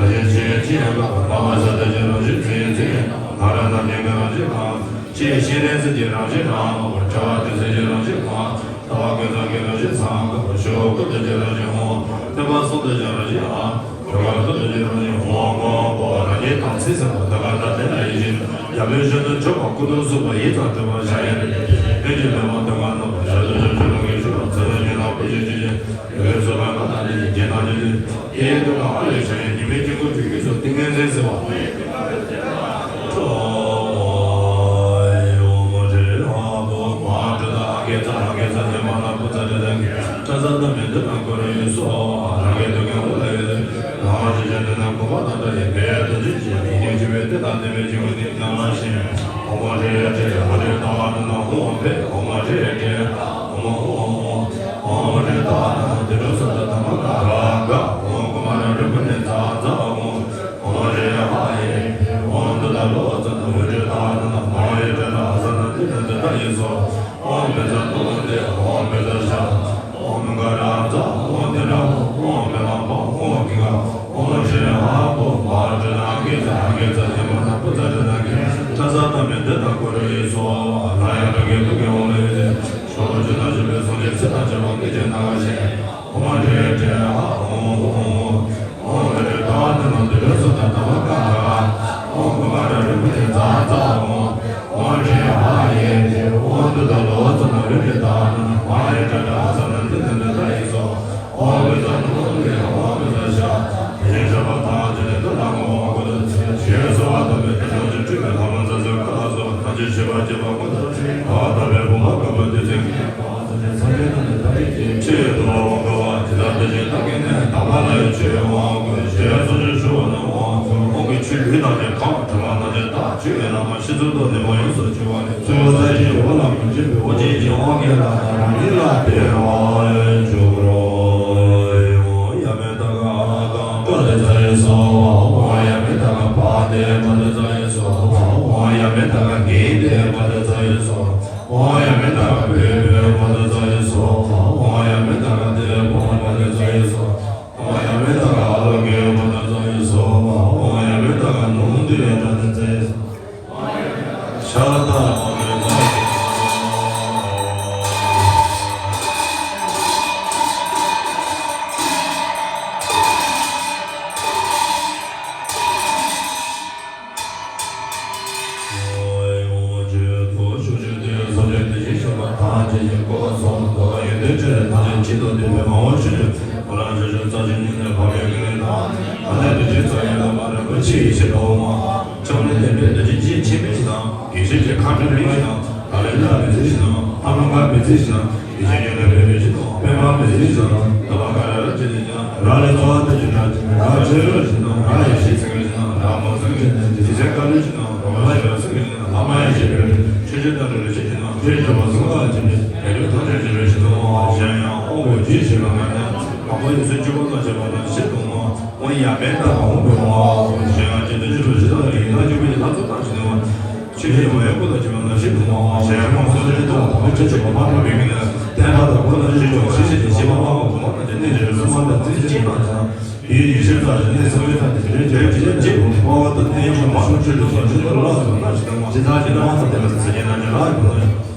བཞིན་ཆོས་ཅན། ཅི་ཡང་འགག་པ། སྣང་བ་ཤར་དོན་གྱི་རང་བཞིན་ཚིག་ཡིན་ཚིག་ཡིན། སྣང་རུང་སྣང་བརྙན་གྱི་རང་བཞིན་གང་། ཅི་ཡང་ཤེས་རིག་ཚུལ་གྱི་རང་བཞིན་གང་། བྲལ་བ་དུས་གསུམ་གྱི་རང་བཞིན་གང་། ལྟ་བ་ཀུན་བཟང་གི་རང་བཞིན་གང་། ཞི་བ་ཀུན་བཏུས་ཀྱི་རང་བཞིན་གང་། སྟོན་པ་གསུང་བཏུས་ཀྱི་རང་བཞིན་གང་། གྲོལ་བ་ཀུན་བཏུས་ཀྱི་རང་བཞིན་གང་། ངོ་བོ་རང་ཉིད་དང་ཚིག་ཟིན་པ། དེ་ལ་ད་དེ་ལ་ཡིད་ཆེས། རྒྱ་མཚོའི་གཞུང་དུ་འཇུག་པ། ཀུན་ཏུ་གསུངས་པ་ཡིད་ཙམ་གྲུབ་པ། བྱ་ཡི་རིགས་ཀུན་གྱི་མེ་མོ་དུ་མ་ནོར་བ། ཞབས་ཏོག་ཞབས་ཞུ་ལོ་གིས་ཞུ་བ། ཚེ་རབས་ཉི་ལ་བུ་ཆུང་ཆུང་ཆུང་། ཡོད་ལས་སོ་པ་ང་དང་ནི་རྒྱན་དང་ཆོས་ཅན། དེའི་དུས་ལ་ཨ་ལས་བྱ་ཡི་ཉི་མའི་དཀྱིལ་འཁོར་གྱི་དབུས་སུ་ཏིང་ངེ་འཛིན་ཟེར་བ། ཁྲོ་བོ་ཡོ་མོ་ཁྲེ་ཧ་པོ་མ་དྲི་ད་ཨ་གེ་ཙ་ཨ་གེ་ཙ་ཉི་མ་ལ་བུ་ཙ་དྲི་ད་གི་ཏྲ་ཙ་ཏ་མེ་དུ་ན་ཀོ་རེ་ཡུ་སོ། རང་གི་དུ་གང་བུ་ལ་ཡུ་སོ། རང་བཞིན་ཅན་དུ་ན་གོ་བ་དང་འདྲ་ཡི་བེ་དུ་ཅི་ཅི་ཡི་ཉིན་ཅི་བེ་དེ་དང་དེ་བེ་ཅི་གུ་ནི་ཉ་ལ་ཤེ། ཨོ་མ་ཧྲེ་ཧྲེ་ཨོ་རེ་ཏ་དུ་ན་ཧོ་བེ་ཨོ་མ་ཧྲེ་ཧྲེ་ཨོ་མ་ཧོ་ཧོ། ཨོ་མ་ཧྲེ་ཏ་ན་དི་རུ་ས་ད་ད་མ་ག་ར་ག། ཨོ་གུ་མ་ར་རུ་པ་ནི་ཛ་ཛ་ཨོ། ཨོ་རེ་ཧ་ཡེ། ཨོ་དུ་ད་ལོ་ཙ་ན་ཧུ་རེ་ད་ན་མ་ཡེ་རེ་ན་ཨ་ས་ན་དི་ན་དི་ད་ཡེ་སོ། ཨོ་མེ་ཛ་ཏོ་ཏེ། ཨོ་མེ་ཛ་ཤ། ཨོ་མེ་ག་ར་ཛ། ཨོ་དེ་ར། ཨོ་མེ་ལ་པ། ཨོ་གི་ག། ཨོ་རེ་ཧ་པོ་མ་རེ་ན་གེ་ཛ་གེ་ཛ་ཡེ་མ་ན་པུ་ཛ་རེ་ན་གེ། ཏྲ་ས་ཏ་མེ་དི་ད་ཀོ་རེ་ཡེ་སོ། ལ་ཡ་ར་གེ་དུ་གེ་ཨོ་ལེ་ཡེ། ཤོ་ཅི་ན་ཅི་བེ་སོ་ཅི་ཚེ་ན་ཅི་བ་གེ་ཅི་ན་ག་ཤེ། ཨོ་རེ་ཏྲེ་ཧ་ཨོ་ཨོ། ཨོ་རེ་ཏ་ཏི་ན་དི་ར་སོ་ཏ་ཏ་བ་ཀ་ག། ཨོ་ག་མ་ར་རུ་པ་ཏི་ཛ་ཛ་ཨོ། ཨོ་རེ་ཧ་ཡེ་ཏེ། ཨོ་དུ་ད་ལོ་ཙ་ན་རུ་ཏི་ཏ་ན་མ་ཡེ་ཏྲ་ཏྲ་ཧ་ས་ན་དི་ན་དི་ད་ཡེ་སོ། ཨོ་བེ་ཛ་ཏོ་ཏེ། ཨོ་བེ་ཛ་ཤ། ཡེ་ཤ་བ་ཏ་ཏི་ནི་ཏ་ན་མོ་ཨོ་གོ་ཏ་ཚེ་ཡེ་སོ་བ་ཏ་བེ་ཏ་ཏོ་ཏི་ཏྲི་བེ་ཧ་མ་ཛ་ཛ་ཀ་ལ་སོ་ཏ་ཅི་ཤི་བ་ཅི་བ་གོ་ཏ་ཚེ་ཨ་ཏ་བེ་བུ་མ་ཀ་བ་ཏི་ཚེ། ཆེད་དུ་བ་བ་བ་ཇི་ལྟར་དེ་བཞིན་བདག་གིས་ནི། དག་པ་ལ་ཡི་ཆོས་དབང་བསྐུར། ཞེས་སོ་ཞེས་ཞུ་བ་ན། དབང་ཆོས་དབང་གི་ཆོས་ལུས་ཐམས་ཅད་གང་། དྲི་མ་ཐམས་ཅད་དག། ཆོས་ཀྱི་བླ་མ་ཤེས་ཚུལ་དང་ལྡན་པ་ཡོངས་སུ་གྱུར་པ་ནི། ཚུལ་ཁྲིམས་ལ་འཇུག་པའི་ཨོ་རྒྱན་ལ་རང་ཉིད་ལ་ཕན་པར་འགྱུར་རོ། ཡ་མེ་ད་ག་ཨ་ག་པ་ཏི་ཙ་ཡེ་སྭཱ་ཧཱ། ཡ་མེ་ད་ག་པ་ཏི་པ་ཏི་ཙ་ཡེ་སྭཱ་ཧཱ། ཡ་མེ་ད་ག་གི་ཏི་པ་ཏི་ཙ་ཡེ་སྭཱ་ཧཱ། ཨོ་ཡ་མེ་ད་ག་པེ་པེ་པ་ཏི་ཙ་ཡེ་སྭཱ་ཧཱ། ཨོ་ཡ་མེ་ད་ག་ཏེ་པ་ཏི་ཙ་ཡེ་སྭཱ་ཧཱ། ཨོ་ཡ་མེ་ད་ག་ཨ་ལོ་ཀེ་པ་ཏི་ཙ་ཡེ་སྭཱ་ཧཱ། ཨོ་ཡ་མེ་ད་ག་ནོ་ཏི་ཡ་པ་ཏི་ཙ་ཡེ་སྭཱ་ཧཱ། ཤ་ད་པ་ཏི་ཙ་ཡེ་སྭཱ་ཧཱ། ཡེ་ཤེས་ཀྱི་མཁའ་འགྲོ་མི་ཞིག་དང་། ཡེ་ཤེས་ཀྱི་ལྷ་མི་ཚེ་ཞིག་དང་། ལྷ་མོ་མཁའ་མི་ཚེ་ཞིག་དང་། ཡེ་ཤེས་ཀྱི་ལྷ་པད་མ་མི་ཚེ་ཞིག་དང་། པད་མ་མི་ཚེ་ཞིག་དང་། ལྷ་མ་ཀ་ར་ར་ཅི་ནི་ཀྱང་། ར་ལས་ཚོགས་པ་དེ་ཅི་འདྲ་ཅི། ར་ཆེ་ར་ཞིག་དང་། ར་ཡེ་ཤེས་ཚིག་ར་ཞིག་དང་། ར་མོ་ཚིག་ཅི་ནི་ཅི། ཚེ་ཀ་ལུ་ཞིག་དང་། ར་མ་ཡེ་ཤེས་ཚིག་ར་ཞིག་དང་། ལྷ་མ་ཡེ་ཤེས་པའི་ཆོས་ཅན་དང་ར་ལུ་ཞིག་དང་། ཆོས་ཅན་པ་གཟུགས་ལ་ཅི་ནི་ཡ་ལུ་ཐམས་ཅད་ཅི་ར་ཞིག་དང་། གཞན་ཡང་དབང་པོ་རྒྱུད་ཆེ་བ་ལྔ་དང་། དང་པོ་ཡེ་ཤེས་སྤྱོད་པ་ལ་བྱེད་པ་དང་ཞེས་དང་། ཨོ་ཡ་མེ་ད་ག་ཨོ་བེ་ཨོ། གཞན་ཡང་ཅི་འདོད་ཅི་འདོད་ཅི་ལྟ་བུའི་ཡིན་ན་སྤྱོད་པའི་ལྷ་ཚོགས་དང་ཞི་བདེ་བ། ཆོས་ཀྱི་སྒོ་ཡང་ཀུན་ལ་སྤྱོད་པ་ན་ཞི་བདེ་བ། གཞན་ཡང་སོ་སོའི་ལྟ་བ་དང་པོ་ཆོས་ཀྱི་སྒོ་མ་འགྲོ་བའི་མི་ནི། བསྟན་པ་དང་ཀུན་ལ་ཞི་བདེ་བ། ཞི་བདེ་ཞི་བ་མ་གོ་བ་དང་། གནས་ཀྱི་རིགས་སུ་མ་དང་རྩིས་ཀྱི་མ་དང་། ཡུལ་ཡེ་ཤེས་རྩ་ནི་སེམས་ཀྱི་རྩ་ནི་རེ་རེ་རེ་རེ་དཔའ་བོ་དང་གནས་ཡུལ་མ་ཤོར་ཆོས་ལ་ཞི་བདེ་ལ་སོགས་ན་ཞི་བདེ་བ། ཇི་ལྟར་ཇི་ལྟར་དང་དེ་ལ་ཚིག་རྗེས་གནང་ཅི་ལ་ཡོད་ན།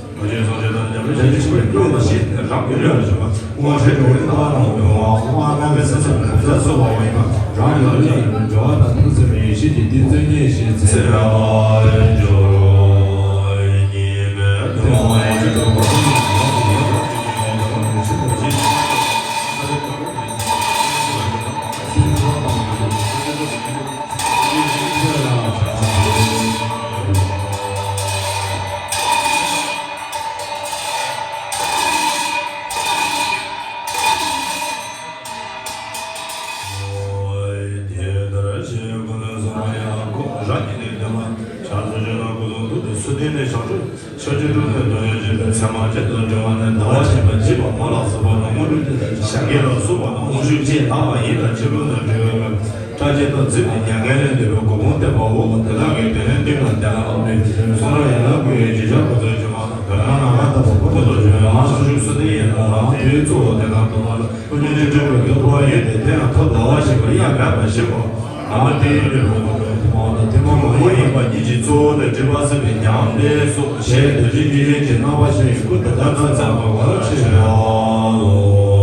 ཕྱོགས་བཅུ་ཕྱོགས་བཅུ་དྲུག་ནས་འདོད་ཡོན་བརྗོད་པའི་ཚད་མ་བརྒྱད་དུ་འགྲོ་བ་ནི། ཟླ་བ་ཕྱིན་པ་བརྗིད་པ་མོ་ལ་སོགས་པ་དང་། དངོས་གྲུབ་ཀྱི་ཞབས་ཀྱི་ལ་སོགས་པ་དང་། དབང་ཕྱུག་ཅེས་བཏགས་པ་ཡིན་ལ། ཕྱི་རོལ་དུ་འགྲོ་བའི་སྐབས་སྐྲ་ཆད་དང་རྫུས་པའི་ཉེན་ཁ་ལས་འདས་པའི་གོ་འཕང་བསྟན་པའོ། དེ་དག་གི་དོན་ནི་སྟོན་པ་དེ་ལ་ཨ་མའི་གསུང་རབ་ཡན་ལག་དགུ་ཡི་རྗེས་ཆགས་ཁོ་ཚོའི་བྱུང་བ་དང་། བོད་ནང་ན་མ་དང་པོ་ཁོ་ཚོ་བྱུང་བའི་ལམ་སངས་རྒྱས་བསོད་བདེ་ཡིན་ལ། ལམ་དེའི་གཙོ་བོ་དེ་དག་ཏུ་མ་ལ། ཀུན་མཁྱེན་ཆོས་སྐྱོང་གི་སྟོན་པ་ཡོད་དེ། དེ་ཡང་ཐོབ་ཟླ་བ་ཞེས་པ་ཡང་མེད་པར་བཞེད་པ། ཨ་མ་དེ་ཡི་ལུས་པོ་ཐུན་མོང་ཐུན་མོང་མ་ཡིན་པ་ཉིད་ཀྱི་གཙོ་བོ་དང་སྒྲིབ་པ་སེལ་བའི་ཉམས་ལྡན་སོགས་ཞེས་དོན་ཆེན་ཉིད་ལྡན་གྱི་རྣམ་པ་ཤེས་ཡོན་ཀུན་ཏུ་བདག་ཏུ་མཚན་པ་གོ་ཆེ་བའོ།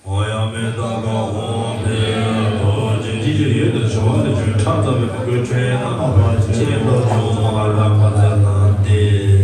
ཨོ་ཡ་མེ་ཏ་ཀ་ཧོ་ཕེ། རྡོ་རྗེ་འཇིགས་བྱེད་ཡུལ་དུ་བྱོན་པ་ལས་བྱུང་ཁྲག་འཛག་པའི་མི་མགོའི་ཁྲོད་ན་ཨ་ཕ་ཆེན་པོ་བྱུང་བ་རབ་པ་ཙ་ན་སྟེ།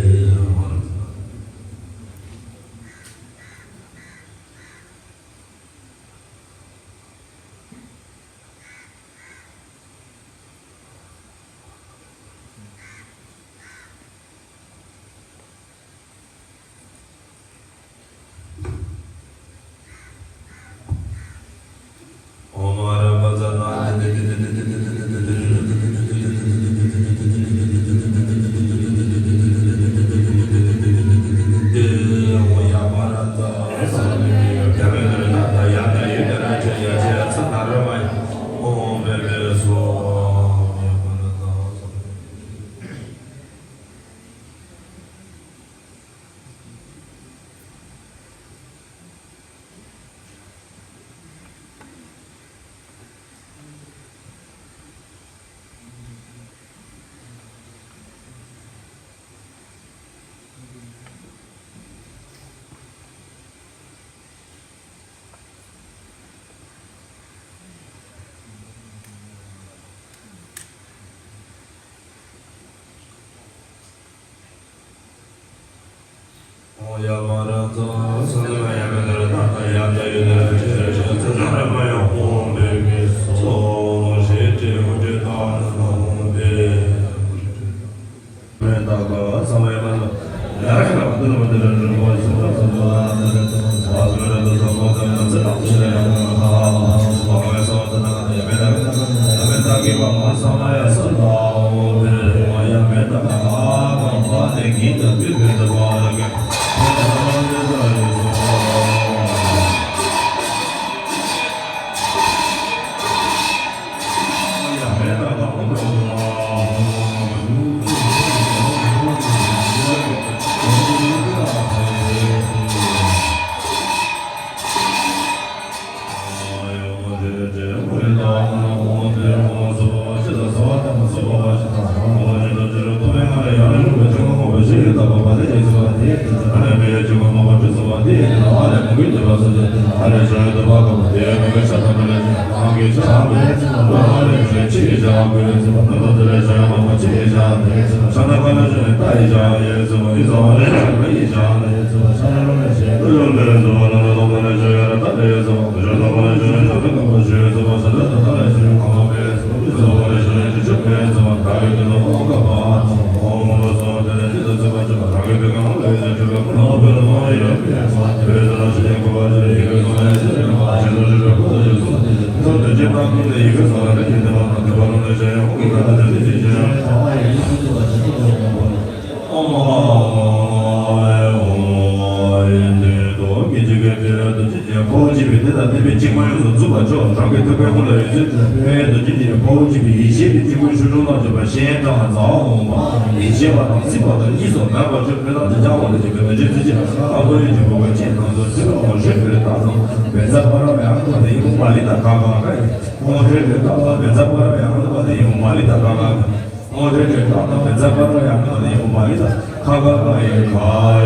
ཕོ་བ་གཅིག་པའི་དེ་དང་བསྟན་པའི་གཅིག་མ་ཡོངས་སུ་རྫོགས་པར་ཤོག་རང་གི་ཐུགས་ཀའི་ཧཱུྃ་ལ་ཡོད་ཚད་ཕོ་བའི་རྡོ་རྗེ་འདི་ནི་ཕོ་བ་གཅིག་པའི་ཡེ་ཤེས་ཀྱི་སྤྲིན་ཕུང་ཆུ་དྲོད་ནང་བྱོན་པ་གཞན་དང་མཛའ་བ་འོང་བ། ཡེ་ཤེས་པ་དང་སྲིད་པ་དང་གཉིས་སུ་མེད་པར་གྱུར། དཔེར་ན་འདི་ལྕགས་སྒོ་ལ་བྱེད་པའི་རྡོ་རྗེ་རྩེ་གཅིག་ཨ་ཁུ་ཡི་གྱི་བུ་ག་ཅན་དང་དུ་སྲིད་པ་འོང་ཞེས་པའི་རྟགས་དང་བེ་ཛ་པ་ར་བའི་ཨ་ཁུ་དེ་ཡི་བུ་མ་ལི་ད་ག་ག་ག་ཡི། འོང་ཞེས་པའི་རྟགས་དང་བེ་ཛ་པ་ར་བའི་ཨ་ཁུ་དེ་ཡི་བུ་མ་ལི་ད་ག་ག་ག། ཨོ་རེ་རེ་ད་ད་མི་ཚ་པ་ར་ཡང་ན་ཡོང་མ་ཡིན་ད། ཁ་ཁ་ཁ་ཡེ་ཁ་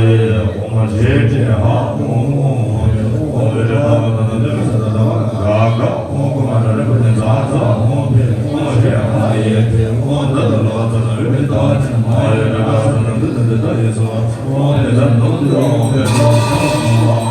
ཡེ། ཨོ་མ་རེ་རེ་ཧ་ཨོ་ཨོ་ཨོ་ཨོ་རེ་རེ་ད་ད་ད་ད་ད་ད་ད་ཁ་ཁ་ཨོ་ཁ་མ་ར་རེ་པ་ནི་ཛ་ཛ་ཨོ་ཕེ་ཨོ་རེ་ཧ་ཡེ་ཕེ་ཨོ་ད་ད་ལོ་ཙ་ད་རེ་པ་ནི་ད་ཙ་མ་ཡེ་ར་ད་ད་ད་ད་ད་ཡེ་སོ་ཨོ་ཕེ་ད་ནོ་ཏི་ཨོ་ཕེ་ད་ད་ད་ཡེ།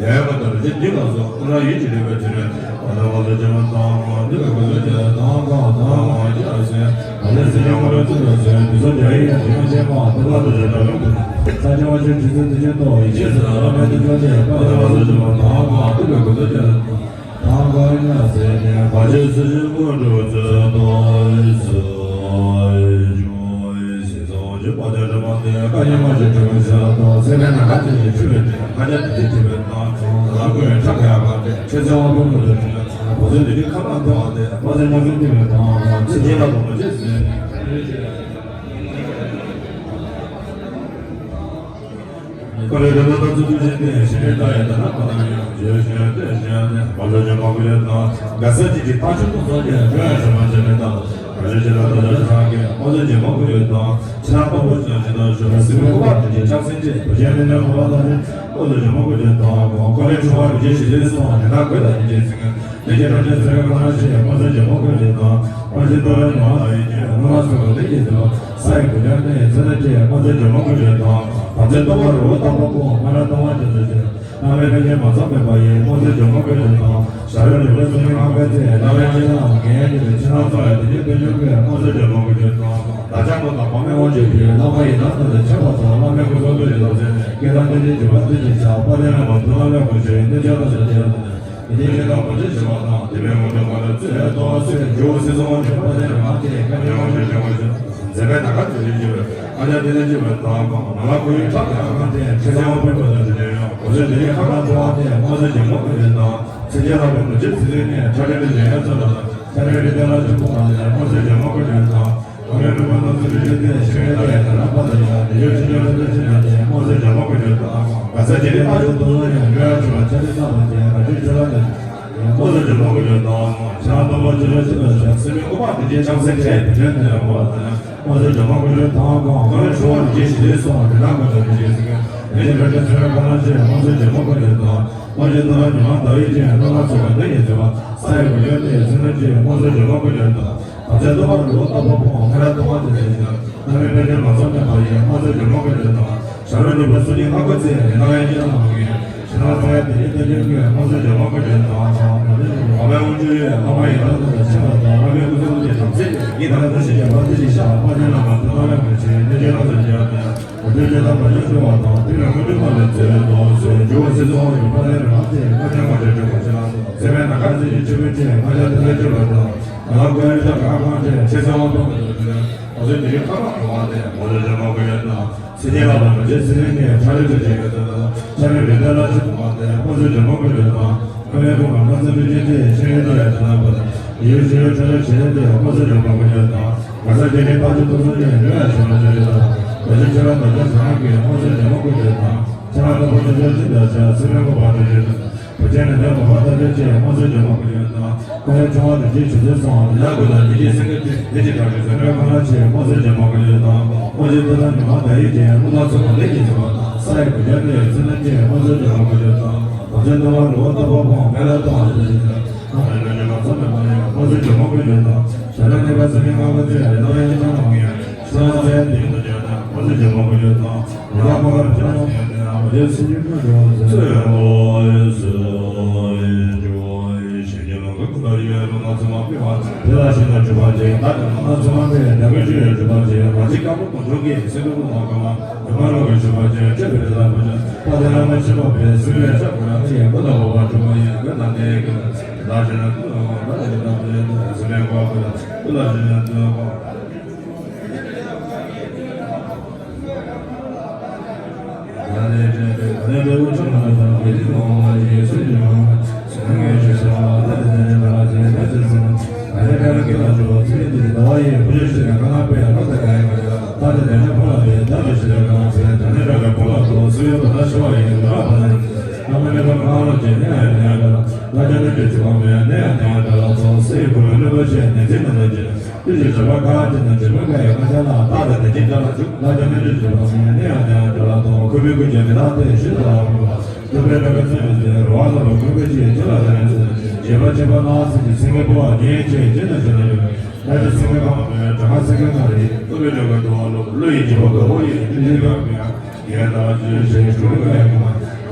ཡ་ཡ་མ་ད་རེ་ཅིག་འདི་ལ་སོགས་ཁོ་རང་ཡིད་ཀྱི་རེ་བའི་དུས་ནས། ཡང་དག་ཅེས་ཞེས་གྲུབ་པའི་ངང་།